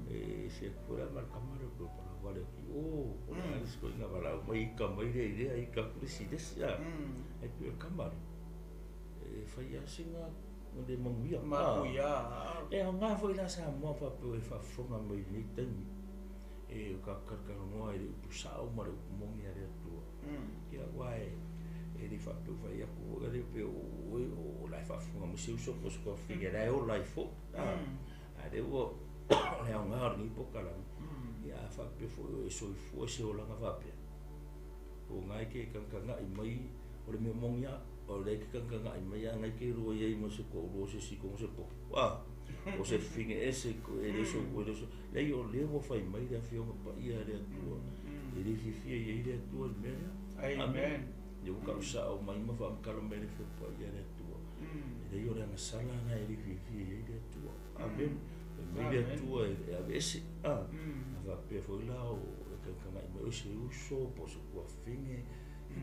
E ese atu foi la ma le tama lea o le palau vale atu i o, po o le a le isi ituaiga valaau mai ita mai lea i lea, ita atu le isi i le isi. Ae pei o le tama lea, e fai lava sina le manuia. Mapuia. E aoga foi la Samoa faapea e faafofoga mai i lenei taimi. E o tatou talatalanoa i le upu sao ma le upu moni a le Atua. Ia aua e le faapea ua fai atu foi lea pei o oe o la e faafofoga mai si uso po o se tuafafine la e ola ai foi. A lea ua o le aoga o lenei polokalame. Ia a faapea foi o e soifua i se olaga faapea, o lena e te tagatagai mai, o le mea moni lava, o lea e te tagatagai mai a na e te lua i ai ma se toalua o se isi i totonu o se potu, o se fafine ese, e le o e le o leai, o lea ua fai mai le Afioga Paia a le Atua, e le fiafia i ai le Atua i le mea lea. Amen. Lea ua tau sao mai ma faamatala mai le Afioga Paia a le Atua. E leai o le agasala lena e le fiafia i ai le Atua. Amen. Fai mai le Atua e aveese. A faapea foi la o e tagatagai mai o se uso po o se tuafafine,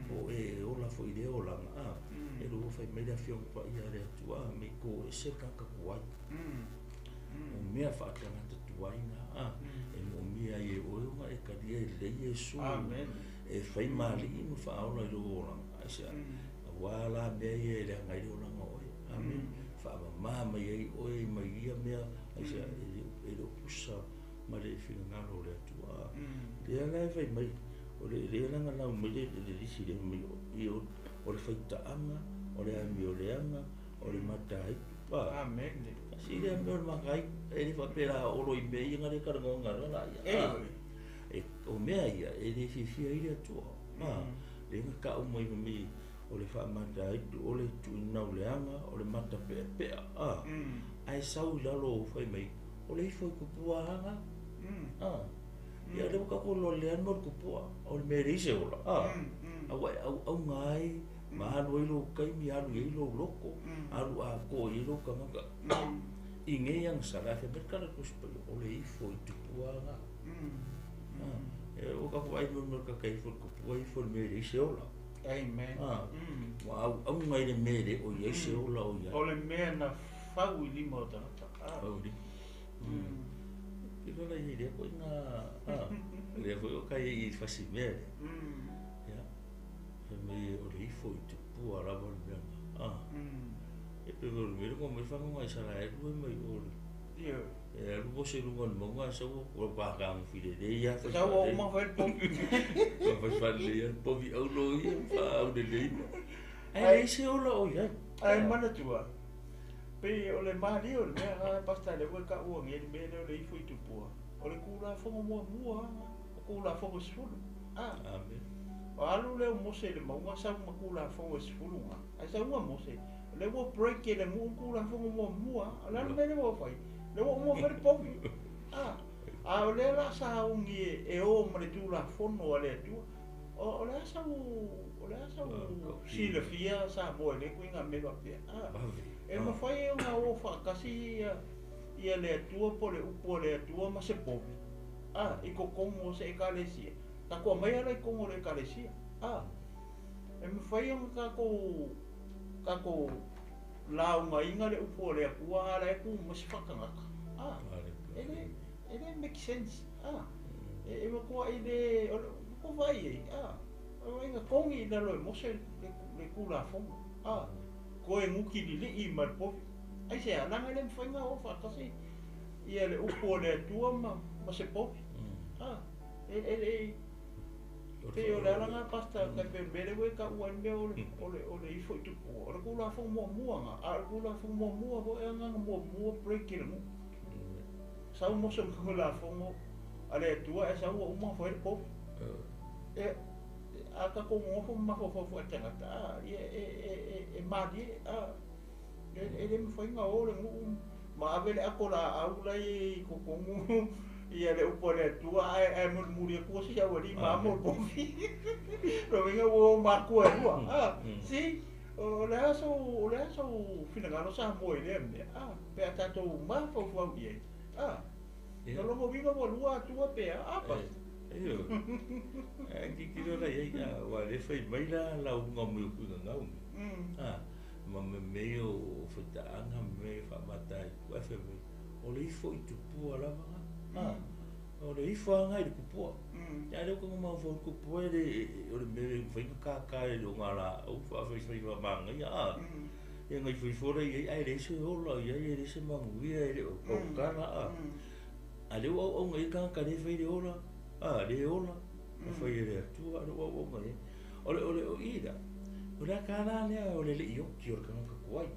Po e ola foi le olaga a e lua fai mai le afioga paia a le Atua me i ko ese le tagata tuai. O mea faatagata tuai na a e moomia ai e oe ona e talia e lelei Iesu. Amen. E fai mali'i ma faaola i lou olaga. Aisea? Auā la mea ia e leaga ai le olaga o oe. Amen. Faamamā mai ai oe mai ia mea, aisea? E le o tusa ma le finagalo o le Atua. Lea la e fai mai, o le lea la na lau mai le le lisi lea mai i o o le faitaaga, o le amioleaga, o le mataitu. A. Amen. Kasi lea mea o le mataitu, e le faapea la olo i mea ia na le talanoaga loa la ia. Ioe. E o mea ia e le fiafia ai le Atua. A. Lea na tau mai mai o le faamataitu, o le tuinauleaga, o le matapeapea. A. Ae sau i lalo fai mai, o le ifo i tupua aga. A. Ia lea ua tatou iloa lelei lava le mea o le tupua, o le mea e leai se ola. A. Aua e auauna ai ma alu ai lou taimi, alu i ai lou loto, alu atoa i ai lou tagata i nei agasala. Ae fai mai le Tala o le Tusi Paia, o le ifo i tupua aga. A. E ua tatou vaai i le mea o le tagata e ifo i le tupua, e ifo i le mea e leai se ola. Amen. A. Ua auauna i le mea e le o i ai se ola o i ai. O le mea na fau i lima o tagata. Fau i lima. Kilo la i lea foi na a lea foi o kai i fasi mea lea. Ia. Fai mai o le ifo i tupua lava le mea na. A. E pe o le mea ko mai whango i sala e rua mai o le. Ioe. E alu mo se lunga o le maunga e sau ua pākā mo file le ia fai Sau o fale. uma fai le povi. Ua fai fale ia povi au lo ia wha au le leina. Ai leai se ola o iai. Ai manatua. Pei o le malie o le mea na pasta le ua taua nei le mea lea o le ifo i tupua. O le Tulafono muamua lava, o Tulafono e 10. A. Amen. O alu lea o Mose i le mauga sau ma Tulafono e 10 na. Ae sauga Mose, o lea ua break e le nuu le Tulafono muamua. O le a le mea lea ua fai? Lea ua uma fai le povi. A. A o lea la sauni e o ma le Tulafono a le Atua. O le a sau, o le a sau silafia Samoa i lea ituaiga mea faapea. A. E mafai ona o faatasi ia ia le Atua po o le upu a le Atua ma se povi. A. I totonu o se ekalesia. Tatou aumai ala i totonu o le ekalesia. A. E mafai ona tatou tatou laugaina le upu a le Atua a la e tu mai se faatagata. A. E le e le make sense. A. E matuai le o le ua vaai ai. A. O vaaiga togi i lalo e Mose le Tulafono. A. Toe guti lilii ma le povi. Aisea? Leaga e le mafai ona o faatasi ia le upu a le Atua ma ma se povi. A. E e le pei o le ala lena pastor tai pei o le mea lea ua e taua ai le mea o le o le o le ifo i tupua. O le Tulafono muamua lena, a o le Tulafono muamua foi agaga muamua break i le nuu. Sau Mose ma Tulafono a le Atua ae sau ua uma ona fai le povi. E a tatou nonofo ma mafaufau faatagata, a ia e e e e malie a e le mafai ona o le nuu ma ave le ato laau la e i totonu ia le upu a le Atua ae ae mulimuli atu si aualii ma amo le povi. Lona uiga ua o matua e lua. A si o le a sou o le a sou finagalo Samoa i lea mea a pe a tatou mafaufau i ai. A o lona uiga ua lua Atua pe a a pastor. Ioe. Ae tilotilo la i ai, a ua le fai mai la lauga mai o Tuigagau. A ma me mea o faitaaga ma mea e faamata ai ae fai mai o le ifo i tupua lava na. A o le ifo lava i le tupua. Ia lea ua tago mafaufau i le tupua e le o le mea e mafai ona tata e le ogalaau faafaifai faamanaia a. Ia na ifoifo la i ai ae leai se ola o i ai, e leai se manuia, e le o tautala a. A lea ua auauna i ai le tagata lea e fai le ola, a le ola, na fai e le Atua, a lea ua auauna i ai. O le o le o i la, o le aka la lea o le lei oki o le tagata tuai.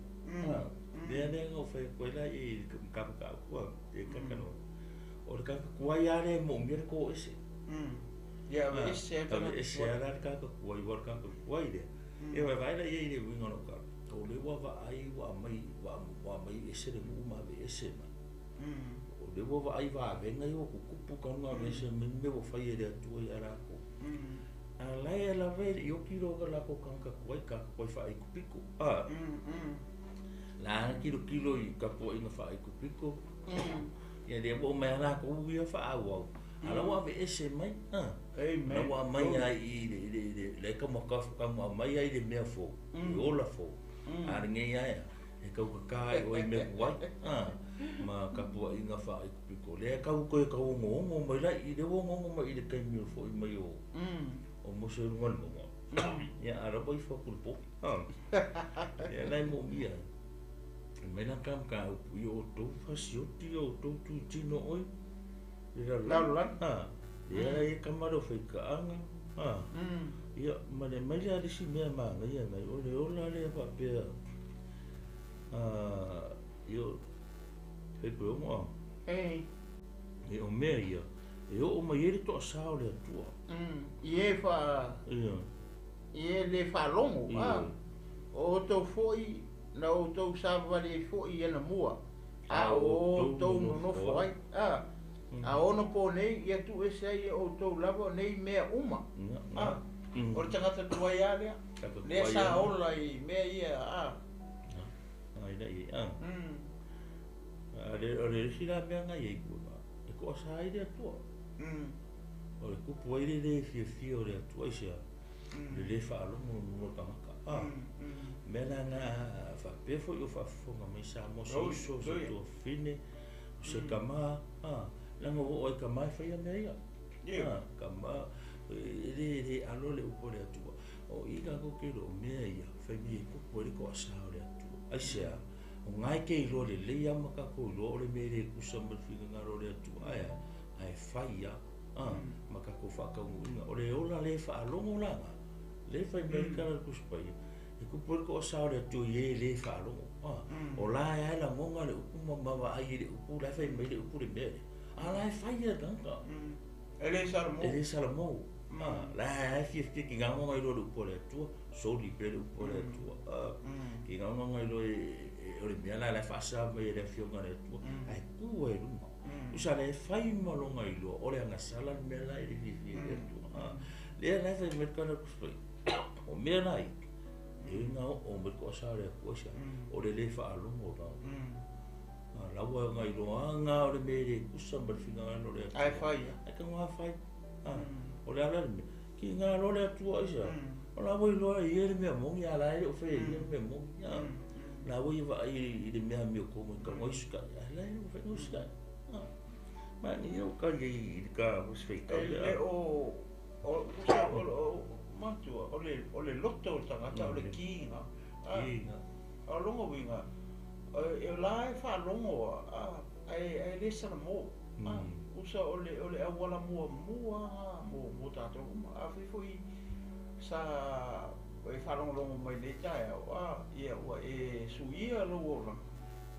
A, lea lea na ou fai atu ai la i le mataupu a le talanoa. O le tagata tuai lava lea e moomia le toese. Ia aveese lava le tagata Aveese tuai. lava la le tagata tuai, aua o le tagata tuai lea. Ia vaevae la i ai i le uiga o lau tala, o lea ua vaai ua aumai ua aumai ese le nuu ma aveese mai. O lea ua vaai vavega ia ua tutupu talu ona aveese mai mea ua fai e le Atua ia latou. A la e lava e le i oti lo latou tagata tuai, tagata tuai faaitupito. A la na tilotilo i tapuaiga faaitupito. Ia lea ua omai lava latou ia faaauau. A la ua aveese mai. A Na ua aumai lava i i le i le le taumaka aumai ai le mea fou, le ola fou. A lenei lava e taugata ai oe i mea tuai, a, ma tapuaiga faaipipito. Lea e tau toe tau ogoogo mai la i i, lea ua ogoogo mai i le taimi o le foi mai o o Mose i luga o le mauga. Ia, a o la ua ifo atu i le povi. Ia la e moomia ai. Fai mai la ta mataupu, ia outou fasioti o outou tuitino oe i le lalolagi. A, lea la e i ai tama lea o faitaaga. A, ia, ma le aumai lea a le isi mea manaia nai, o le ola lea faapea, a, ia, fai pe ono a. E o mea ia, e oo mai ai le toasa o le Atua. I e fa i e le faalogo, a o outou foi na outou savavali ai foi i anamua, a o outou nonofo ai, a a ono po nei ia tuuese ai e outou lava nei mea uma. A o le tagata tuai lava lea, lea sa ola i mea ia, a. O le isi la mea na i ai e toasa ai le Atua. O le tupu ai le le fiafia o le Atua aisea? Le le faalogo o le tagata. Mea la na faapea foi o faafofoga mai Samoa, se uso, se tuafafine, o se tama, leaga ua oo ai tama e faia mea ia. Tama e le alo le upu a le Atua. O i tatou te iloa o mea ia, fai mai e tupu ai le toasa o le Atua. Aisea? O na e te iloa lelei lava ma tatou iloa o le mea e le tusa ma le finagalo o le Atua. Ae a? Ae fai lava ma tatou faataunuuina. O le ola le faalogo la na, lea e fai mai le tala a le Tusi Paia, e tupu ai le toasa o le Atua i e le faalogo. O la e lagona le upu ma vaai i le upu, la e fai mai le upu le mea lea. A la e fai e le tagata. E le salamo. E le salamo. La e fiafia ki ngā ngonga iloa le upu a le Atua, soli pea le upu a le Atua. Ki ngā ngonga iloa o le mea la e faasa mai e le afioga a le Atua, ae tu ai i luga. Tusa la e fai ma lona iloa, o le agasala le mea la e le fiafia i le Atua. Lea la e fai mai le tala a le Tusi Paia, o mea la ia, e na oo mai le toasa o le Atua aisea, o le le faalogo la. La ua na iloa nga o le mea e le tusa ma le finagalo o le Atua. Ae fai. Ae tago fai. O le ala le mea, ki ngā loa le Atua aisea, o la ua iloa e ia le mea moni, a la e le o fai e ia le mea moni. La ua ia vaai i le mea amiotonu e tago ai usitai, ae la e le o mafai ona usitai. Ma ni o ka i le ka se faitau E le o o matua, o le loto o le tagata, o le kiga. O lona uiga, e la e faalogo ae le salamo. Usa o le auala muamua mo tatou uma. Afai foi sa e faalogologo mai nei taeao, ia ua e suia lou olaga.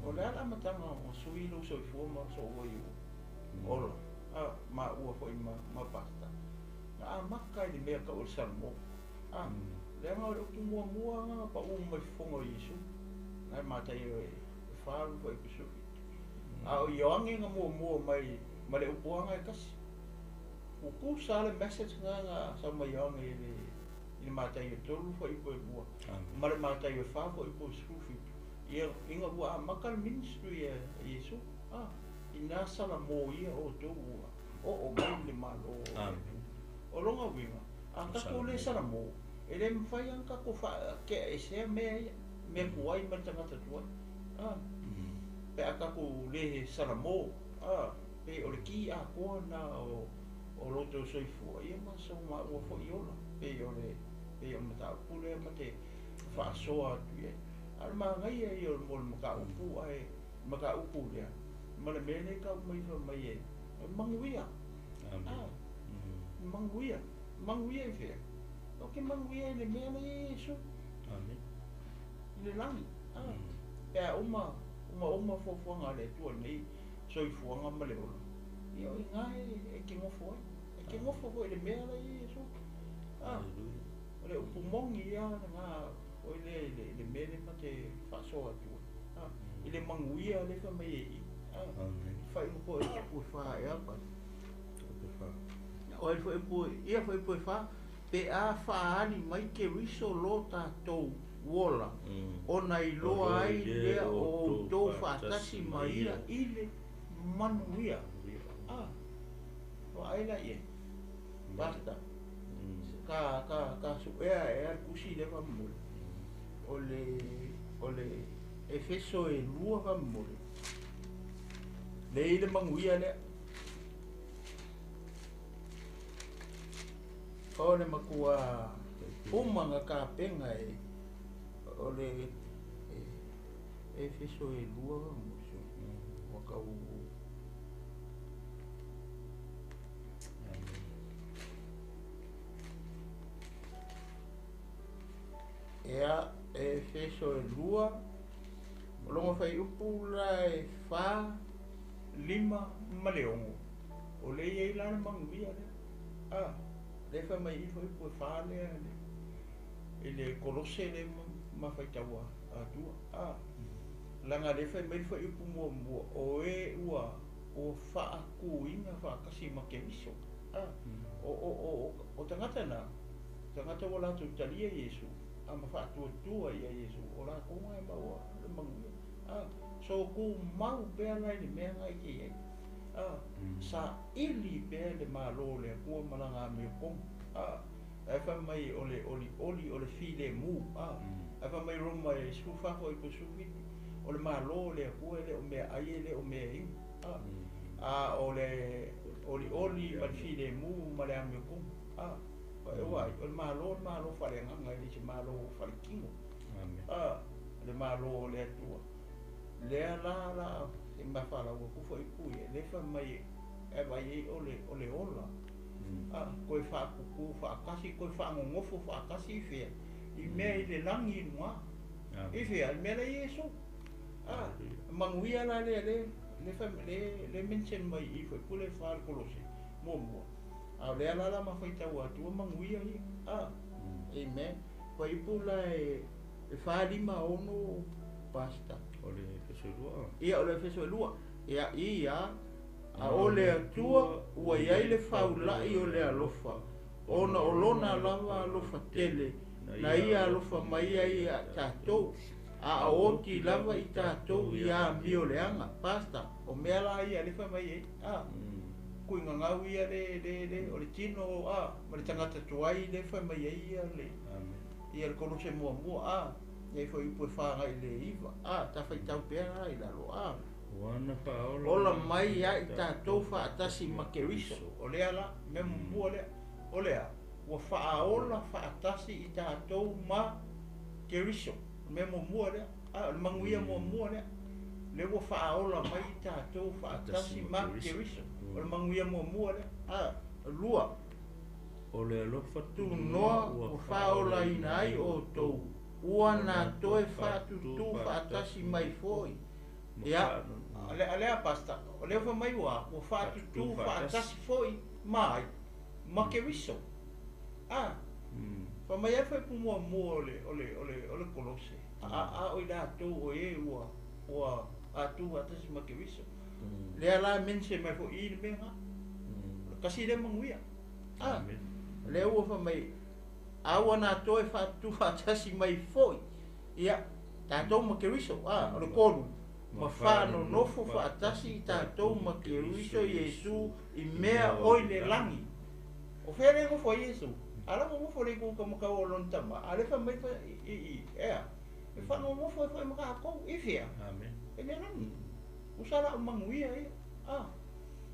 O le a le amataga o sui lou soifua ma soua i ola. Ma ua foi ma pasta. Na amata i le mea tau o le salamo. Leaga o le upu muamua na pau mai fofoga o Iesu. Na e Mataio e 4 foi 17. A o Ioane na muamua mai ma le upuaga e tasi. Tutusa le message na na sau mai Ioane i le Mataio e 3 foi 2. Ma le Mataio e 4 foi 17. Ia ina ua amata le ministry a Iesu. Ina salamo ia o outou ua oo mai le Malo. O lona uiga, a tatou le salamo, e le mafai ona tatou faakeaesea mea ia, mea tuai ma le tagata tuai. Pe a tatou le salamo, pe o le ki atoa na o lo outou soifua, ia ma so maua foi ola, pe o le mataupu lea ma te faasoa atu i ai. A o le manaia ia mo le mataupu, ae mataupu lea, ma le mea lea tau mai fai mai e manuia. Manuia. Manuia i fea. O ke manuia i le mea la i Iesu. I le lagi. Pe a uma fuafuaga a le Atua nei soifuaga ma le ola. Ia o i ngā e ke ngofo ai. E ke ngofo foi le mea la i Iesu. O le upu mongi ia ngā o i le mea le ma te faasoa atua. I le manuia le fa mai e i. Fai mo po e pu fa e apa. O e foi ia foi pu fa pe a faali mai ke riso lo tatou uola. Ona iloa ai lea o outou faatasi ma ia i le manuia. O ai la ia. Pastor. Ka su'ea ea le tusi lea faamolemole. O le Efeso e 2 faamolemole. Le i le manuia lea. O le matua uma na tapena e o le Efeso e 2 faamolemole. Ua tau ea Efeso e 2 o logo fuaiupu la e 4, 5 ma le 6. O le i ai la le manuia lea. Ah, le fai mai i fuaiupu e 4 lea i le Kolose le ma faitau atua. Ah, laga le fai mai le fuaiupu muamua o e ua o faatuina faatasi ma Keriso. Ah, o tagata na tagata ua latou talia Iesu a ma faatuatua ia Iesu o lakou e maua le manuia. Ah, so tumau pea la i le mea na i te iai. Ah, saili pea le Malo o le Atua ma laga amiotonu. Ah, ae fai mai o le olioli o le filemu. Ah, ae fai mai Roma e 14 foi po 17 o le Malo o le Atua e le o meaai e le o mea inu. Ah, a o le olioli ma le filemu ma le amiotonu. Ah, e uai o le Malo, o le Malo faaleagaga e le se Malo faletino. Amen. Ah, le Malo o le Atua. Lea la la e mafalau atu foi pui e le fai mai e vai ai o le ola. Ah, koe faatutu faatasi koe faagogofo faatasi i fea i mea i le lagi i luga i fea i mea la Iesu. Ah, manuia la lea le fai le mention mai i foi pule fa le Kolose muamua. A o lea la la mafaitau atua manuia ia. Ah, amen. Fuaiupu la e 4, 5, 6, Pastor. O le Efeso 2. Ia o le Efeso e 2. Ia ia a o le Atua ua iai le faula'i o le alofa ona o lona lava alofa tele na ia alofa mai ai ia tatou a oti lava i tatou ia amio leaga. Pastor, o mea la ia le fai mai ai. Ah, kuigagau ia le o le tino a ma le tagata tuai le fai mai ai ia le Amen. ia le Kolose muamua a ia fuaiupu e 4 agai le 9 a ta faitau pea la i lalo a. Ua na faaola Ola mai ai tatou faatasi ma Keriso. O lea la mea muamua lea o lea ua faaola faatasi i tatou ma Keriso. O mea muamua lea a o le manuia muamua lea le ua faaola mai i tatou faatasi ma Keriso. O le manuia muamua lea a lua. O le alofa Tunoa ua faaolaina ai outou ua na toe faatutū faatasi mai foi. Ia, alea Pastor, o lea fai mai ua faatutū faatasi foi ma ai ma Keriso. Ah, fai mai ai fuaiupu muamua o le Kolose. A o i latou o e ua atu faatasi ma Keriso. Lea la mention mai foi i le mea nga. Kasi le manuia. Ah, Amen. lea ua fai mai a ua na toe faatutū faatasi mai foi. Ia, tatou ma Keriso. Ah, o le 3. Ma faanonofo faatasi i tatou ma Keriso Iesu i mea o i le lagi. O fea le nofo ai Iesu? Ala mo nofo le ku ka makau o lona tama. A le fai mai fa i ea. E faanonofo ai foi ma tatou i fea? Amen. E le lagi. Usa la o manuia ia. Ah,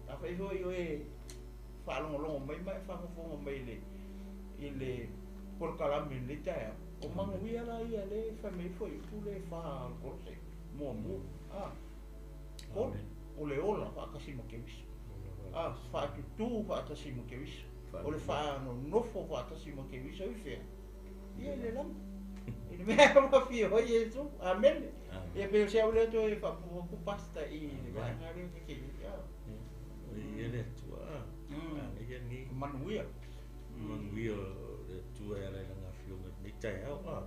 a fai foi o e faalogologo mai ma e faafofoga mai i le polokalame le taeao. O manuia la ia le fai mai foi upu le 4 o le Kolose muamua. Ah, 3. Amen. O le ola faatasi ma Keriso. Ah, faatutū faatasi ma Keriso. O le faanonofo faatasi ma Keriso i fea? Ia i le lagi. I le mea ua fia ai Iesu. Amen. Amen. Ia pe o se au lea toe faapupu atu Pastor i le vaega lea ke ia. Ia le Atua. Ia ni Manuia. manuia o le Atua e ala i lana afioga i lenei taeao. Ah,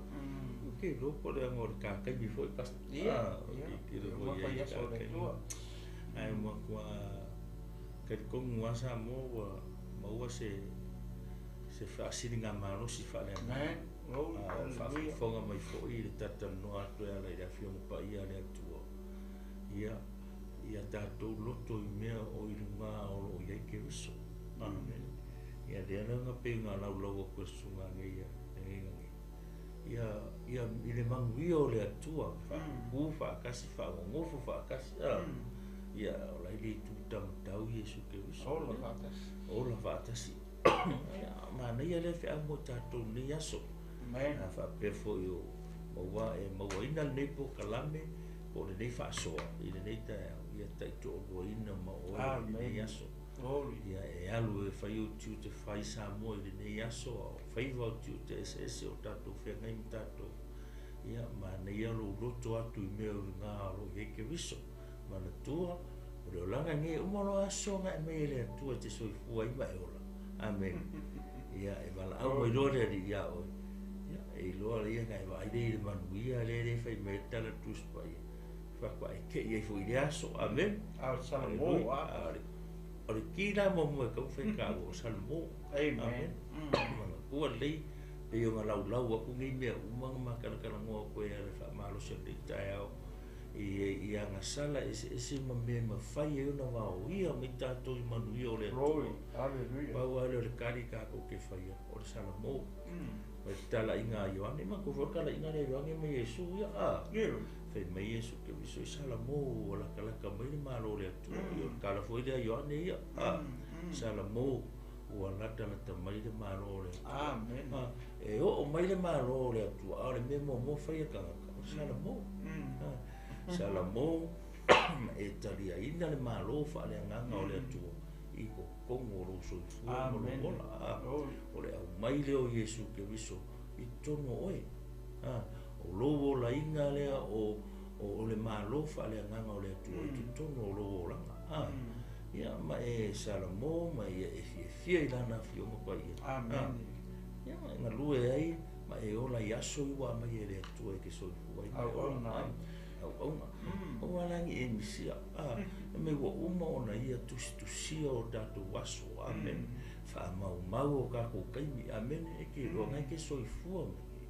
ke iloa po o le aga o le kakaimi foi Pastor. Ia, Ah, ia. ke iloa Ua foi fai ai aso o le kakaimi. Atua. Ae matua talitonu lava Samoa ua maua se faasiliga malosi faaleagaga. Amen. Glory, A o hallelujah. faafofoga mai foi i le talatalanoa atu e ala i le afioga paia a le Atua. Ia, ia tatou loto i mea o i luga o loo i ai Keriso. Amen. Ia lea la na pei ona laulau atu e le susuga nei nei ia ia i le manuia o le Atua, faatupu faatasi, faanonofo faatasi. Ia o la e le tu taumatau Iesu Keriso. Ola faatasi. Ola faatasi. Ia manaia lea feau mo tatou i lenei aso. Amen. A faapea foi o maua e mauaina lenei polokalame po o lenei faasoa i lenei taeao, ia taitoaluaina ma oe i lenei aso. Glory. Ia e alu e fai ou tiute fai Samoa i lenei aso, a o faiva o tiute eseese o tatou feagai ma tatou. Ia manaia lou loto atu i mea o luga o lo o i ai Keriso. Manatua, o le olaga nei e uma loa aso na e aumai e le Atua e te soifua ai ma e ola. Amene. Ia e valaau mai loa le Alii ia oe. Ia e iloa ia na e vaai lea i le manuia lea le fai mai ai le tala Tusi Paia. Faatoa e tei ai foi i le aso. Amene. A o le Salamo, a. O le ki la muamua e tatau ona fai taua o Salamo. Amen. Manatua lelei pei ona laulau atu nei mea uma na matalatalanoa atu ai e ala i le faamalosi o lenei taeao i agasala eseese ma mea e mafai ai ona vaoia mai tatou i manuia o le Atua. Glory. Hallelujah. Pau lava lea o le kali tatou te faia o le Salamo. Ma le talaiga a Ioane, manatua foi le talaiga lea a Ioane ma Iesu ia, a. Ioe. Fai mai Iesu Keriso i Salamo ua latalata mai le Malo o le Atua. Ia o le tala foi lea a Ioane ia, a. Salamo ua latalata mai le Malo o le Atua. Amen. A, e oo mai le Malo o le Atua, a o le mea muamua fai e tagata, o le Salamo. A, Salamo ma e taliaina le Malo faaleagaga o le Atua i totonu o lou soifua ma lou ola. A, o le aumai lea o Iesu Keriso i totonu o oe. A, o lou olaina lea o o le Malo faaleagaga o le Atua i totonu o lou olaga. A, ia ma e Salamo ma ia e fiafia i Lana Afioga Paia. Amen. Ia ma e galue ai ma e ola i aso i ua aumai e le Atua e te soifua ai ma e ola. Auauna ai. Auauna. Aua la ni e misia. A, e mai ua uma ona ia tusitusia o tatou aso. Amene. Faamaumau o tatou taimi. Amene. E te iloa na e te soifua mai nei.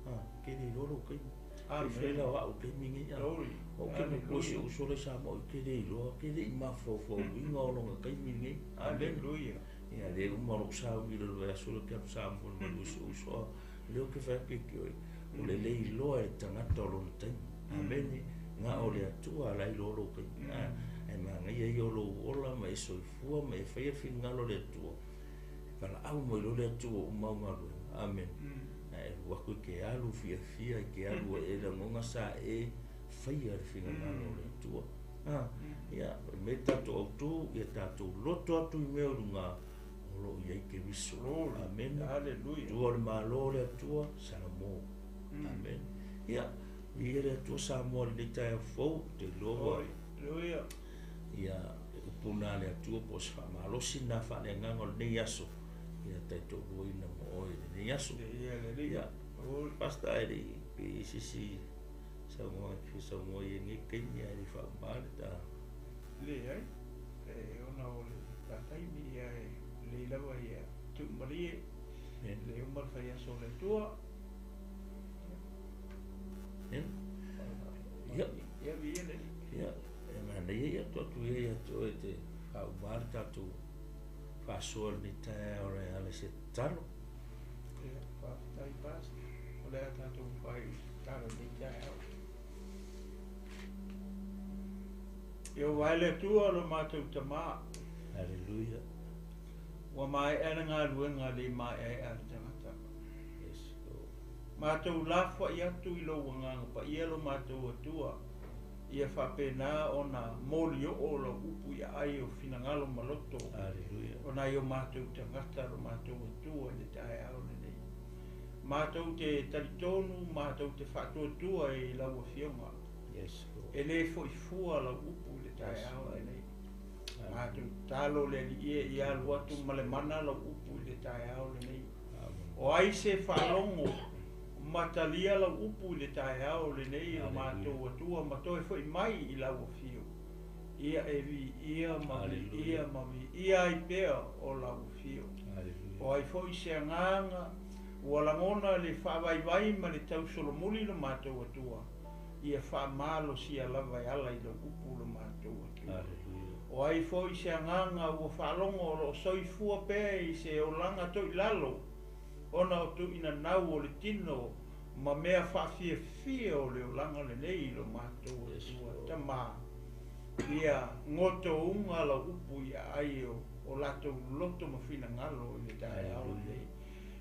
A, ke le iloa lou taimi. Amen. E fai la o au taimi nei. A, Glory. o ke manatua si ou uso la i Samoa, ou te le iloa, ke le i mafaufauina o lona taimi nei. Amene. Hallelujah. Ia le uma o lou sauni i le vaiaso lea ou te alu Samoa i le malu o si ou uso. A, lea ou te fai atu ia te oe, o le le iloa e le tagata o lona taimi. Amene. Na o le Atua la e iloa lou taimi. A, ae manaia ia o lou ola ma e soifua ma e faia le finagalo o le Atua. E valaau mai loa le Atua ua uma au galuega. Amene. Ae alu atu i te alu fiafia i te alu e lagona sa e faia le finagalo o le Atua. A, ia, o le mea tatou autu, ia tatou loto atu i mea o luga o lo o i ai Keriso. Glory. Amene. Hallelujah. Tua o le Malo o le Atua, Salamo. Amene. Ia, viia le Atua Samoa i lenei taeao fou, te iloa ua Hallelujah. ia le upu na a le Atua po o se faamalosi na faaleagaga o lenei aso, ia taitoaluaina ma oe i lenei aso. Ia le Alii. Ia, Glory. Pastor, e le i pe i ai se isi saunoaga e te fia saunoa i ai i lenei taimi ae le i faauma le ta. Leai, e ona o le ta taimi ia e lelei lava ia tuumalie, Amen. le uma le faiaso o le Atua. Amen. Ia. Ia viia le Alii. Ia, e manaia ia atu atu ia ia te oe te faauma le tatou faasoa i lenei taeao e ala i se tatalo. Ia, faafetai Pastor, o le a tatou fai i se tatalo i lenei taeao. Ieova e le Atua lo matou Tamā. Hallelujah. Ua maea le galuega le maeaea a le tagata. Yes, Lord. Matou lafoai atu i lou agaga paia lo matou Atua, ia faapena ona molioo lau upu i aai o finagalo ma loto Hallelujah. o nai o matou tagata lo matou Atua i le taeao lenei. Matou te talitonu, matou te faatuatua i lau Afioga. Yes, Lord. E le foi fua lau upu i le taeao Yes, lenei. Amen. Matou tatalo le Alii e ia alu atu ma le mana lau upu i le taeao lenei. Amen. O ai se faalogo matalia lau upu i le taeao lenei o Hallelujah. matou Atua ma toe foi mai i lau afio. Ia e viia ma Hallelujah. viia ma viia ai pea o lau afio. Hallelujah. O ai foi se agaga ua lagona le faavaivai ma le tausolomuli lo matou Atua. Ia faamalosia lava e ala i Lau upu lo matou Atua. O ai foi se agaga ua faalogo o lo o soifua pea i se olaga toilalo ona o tuuinanau o le tino ma mea faafiafia o le olaga lenei i lo matou Atua. Tama, ia gotouga Lau upu i aai o latou loto ma finagalo i le taeao lenei,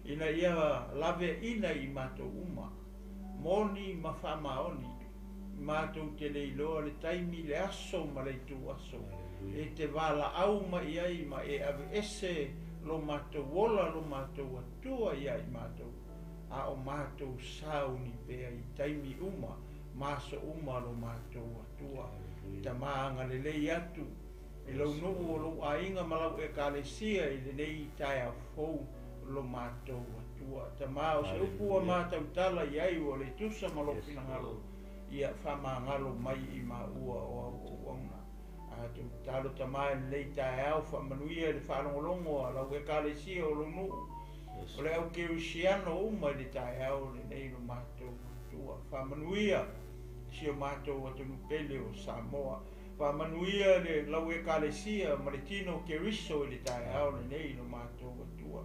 ina ia laveaina i matou uma, moni ma faamaoni, matou te le iloa le taimi, le aso ma le ituaso, e te valaau mai ai ma e aveese lo matou ola, lo matou Atua ia i matou, a o matou sauni pea i taimi uma, ma aso uma lo matou Atua. Tama, agalelei atu i lou nuu o lou aiga ma lau Ekalesia i lenei taeao fou lo matou Atua. Tama, o se upu ua matautala i ai ua le tusa ma lou finagalo, ia faamagalo mai i maua o au auauna. A tou tatalo, Tama, i lenei taeao, faamanuia i le faalogologo a lau Ekalesia o lou nuu, o le au kerisiano uma i le taeao lenei lo matou Atua. Faamanuia si o matou atunuu pele o Samoa. Faamanuia le lau Ekalesia ma le tino o Keriso i le taeao lenei lo matou Atua.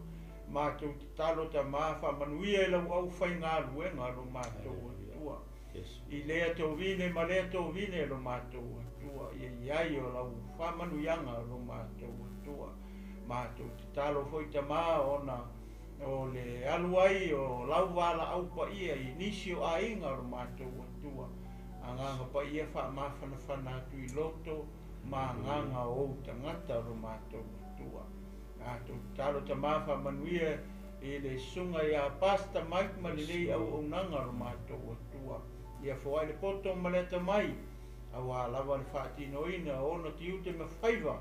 Matou tatalo, Tama, faamanuia i lau aufaigaluega lo matou Atua. I lea tovine ma lea tovine lo matou Atua, ia i ai o lau faamanuiaga lo matou Atua. Matou tatalo foi, Tama, ona o le alu ai o lau valaau paia i nisi o aiga lo matou Atua. Agaga Paia, faamafanafana atu i loto ma agaga o ou tagata lo matou Atua. Matou tatalo, Tama, faamanuia i le susuga ia Pastor Mike ma lenei auaunaga lo matou Atua. Ia foai le poto ma le atamai, auā lava le faatinoina o ona tiute ma faiva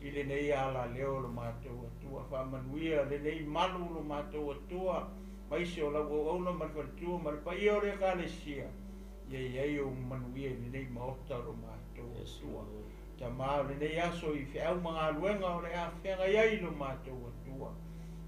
i lenei alaleo lo matou Atua. Faamanuia lenei malu lo matou Atua, maise o lau auauna ma le faletua ma le paia o le Ekalesia. Ia i ai ou manuia i lenei maota lo matou Atua. Tama, o lenei aso i feau ma galuega o le a feagai ai lo matou Atua,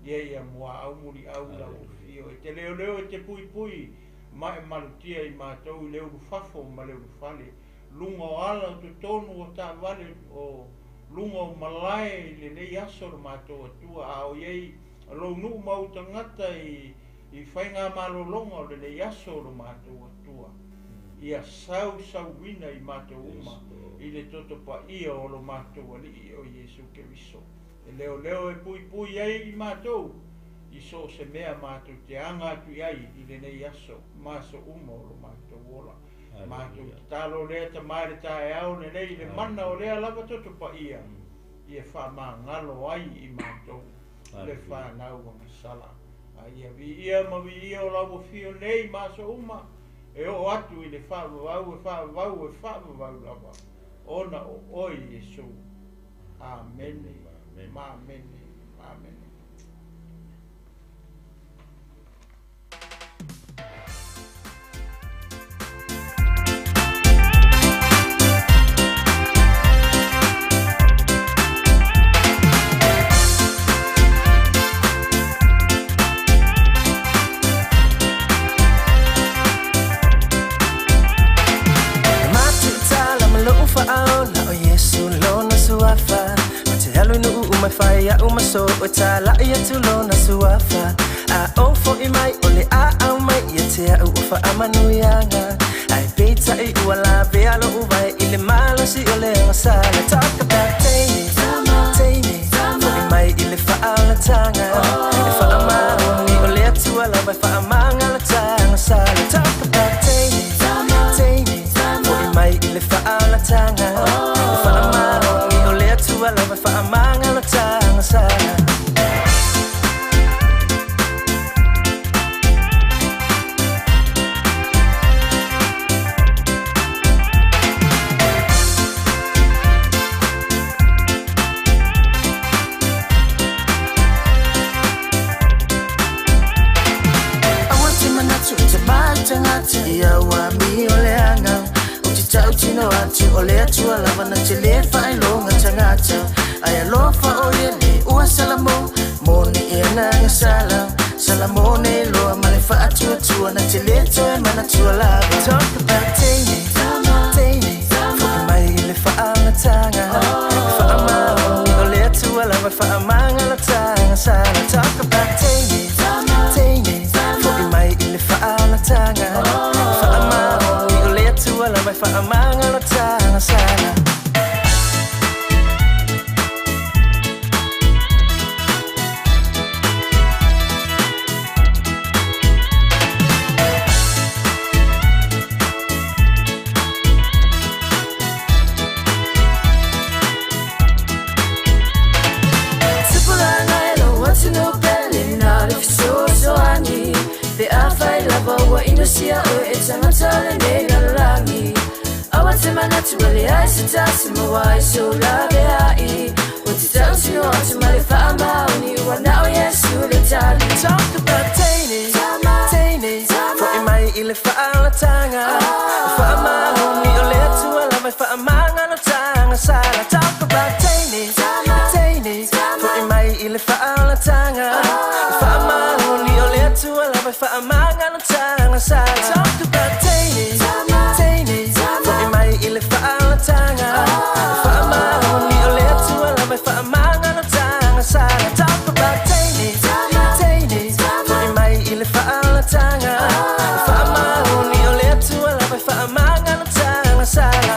ia ia muaau muliau lau afio, e te leoleo, e te puipui ma e malutia i matou i le ulufafo ma le ulufale, luga o ala, o totonu o taavale, o luga o malae i lenei aso lo matou Atua, a o i ai lou nuu ma ou tagata i faigamalologa o lenei aso lo matou Atua. Ia sausauina i matou uma i le toto paia o lo matou Alii o Iesu Keriso, e leoleo e puipui ai i matou i so o se mea matou te aga atu i ai i lenei aso ma aso uma o lo matou ola. Matou tatalo lea, Tama, i le taeao lenei, i le mana o lea lava toto paia, ia faamagalo ai i matou le fanau agasala. A ia viia ma viia o lau afio nei ma aso uma, e oo atu i le faavavau, e faavavau, e faavavau lava, ona o oe Iesu. Amene, ma amene, ma amene. Matutala ma lou faaola o Iesu lona suafa. Ma te alu i nuu uma e fai a'u ma so'o e tala'i atu lona suafa. A ou fo'i mai o le aau mai ia te a'u o faamanuiaga. Ae peitai ua lavea lo'u vae i le malosi o le agasala. Talk about taimi, taimi, fo'i mai i le faaolataga. E faamaoni o le Atua lava e faamagalata agasala. Talk about taimi, taimi, fo'i mai i le faaolataga. E faamaoni o le Atua lava e faamagalata agasala. Aua te manatu i te mai tagata ia ua amio leaga. Ou te tautino atu o le Atua lava na te lē faailoga tagata. Ae alofa o ia le ua Salamo moni e agaga sala. Salamo nei loa ma le faatuatua na te lē toe manatua lava. Talk about. Faamagalotaga sala. Tupulaga e lou atunuu pele na o le fesoasoani pe afai lava ua inosia oe e tagata o lenei lalolagi. Aua te manatu ua leai se tasi maua ai sou laveai. Ua te tautino atu ma le faamaoni ua na o Iesu le tali. Talk about teine, teine, fo'i mai i le faaolataga. Faamaoni o le Atua lava e faamagalotaga sala. Talk about teine, teine, fo'i mai i le faaolataga. Faamaoni o le Atua lava e faamagalotaga sala. Talk about teine, teine, fo'i mai i le faaolataga. Faamaoni o le Atua lava e faamagalotaga sala. Talk about teine, teine, fo'i mai i le faaolataga. Faamaoni o le Atua lava e faamagalotaga sala.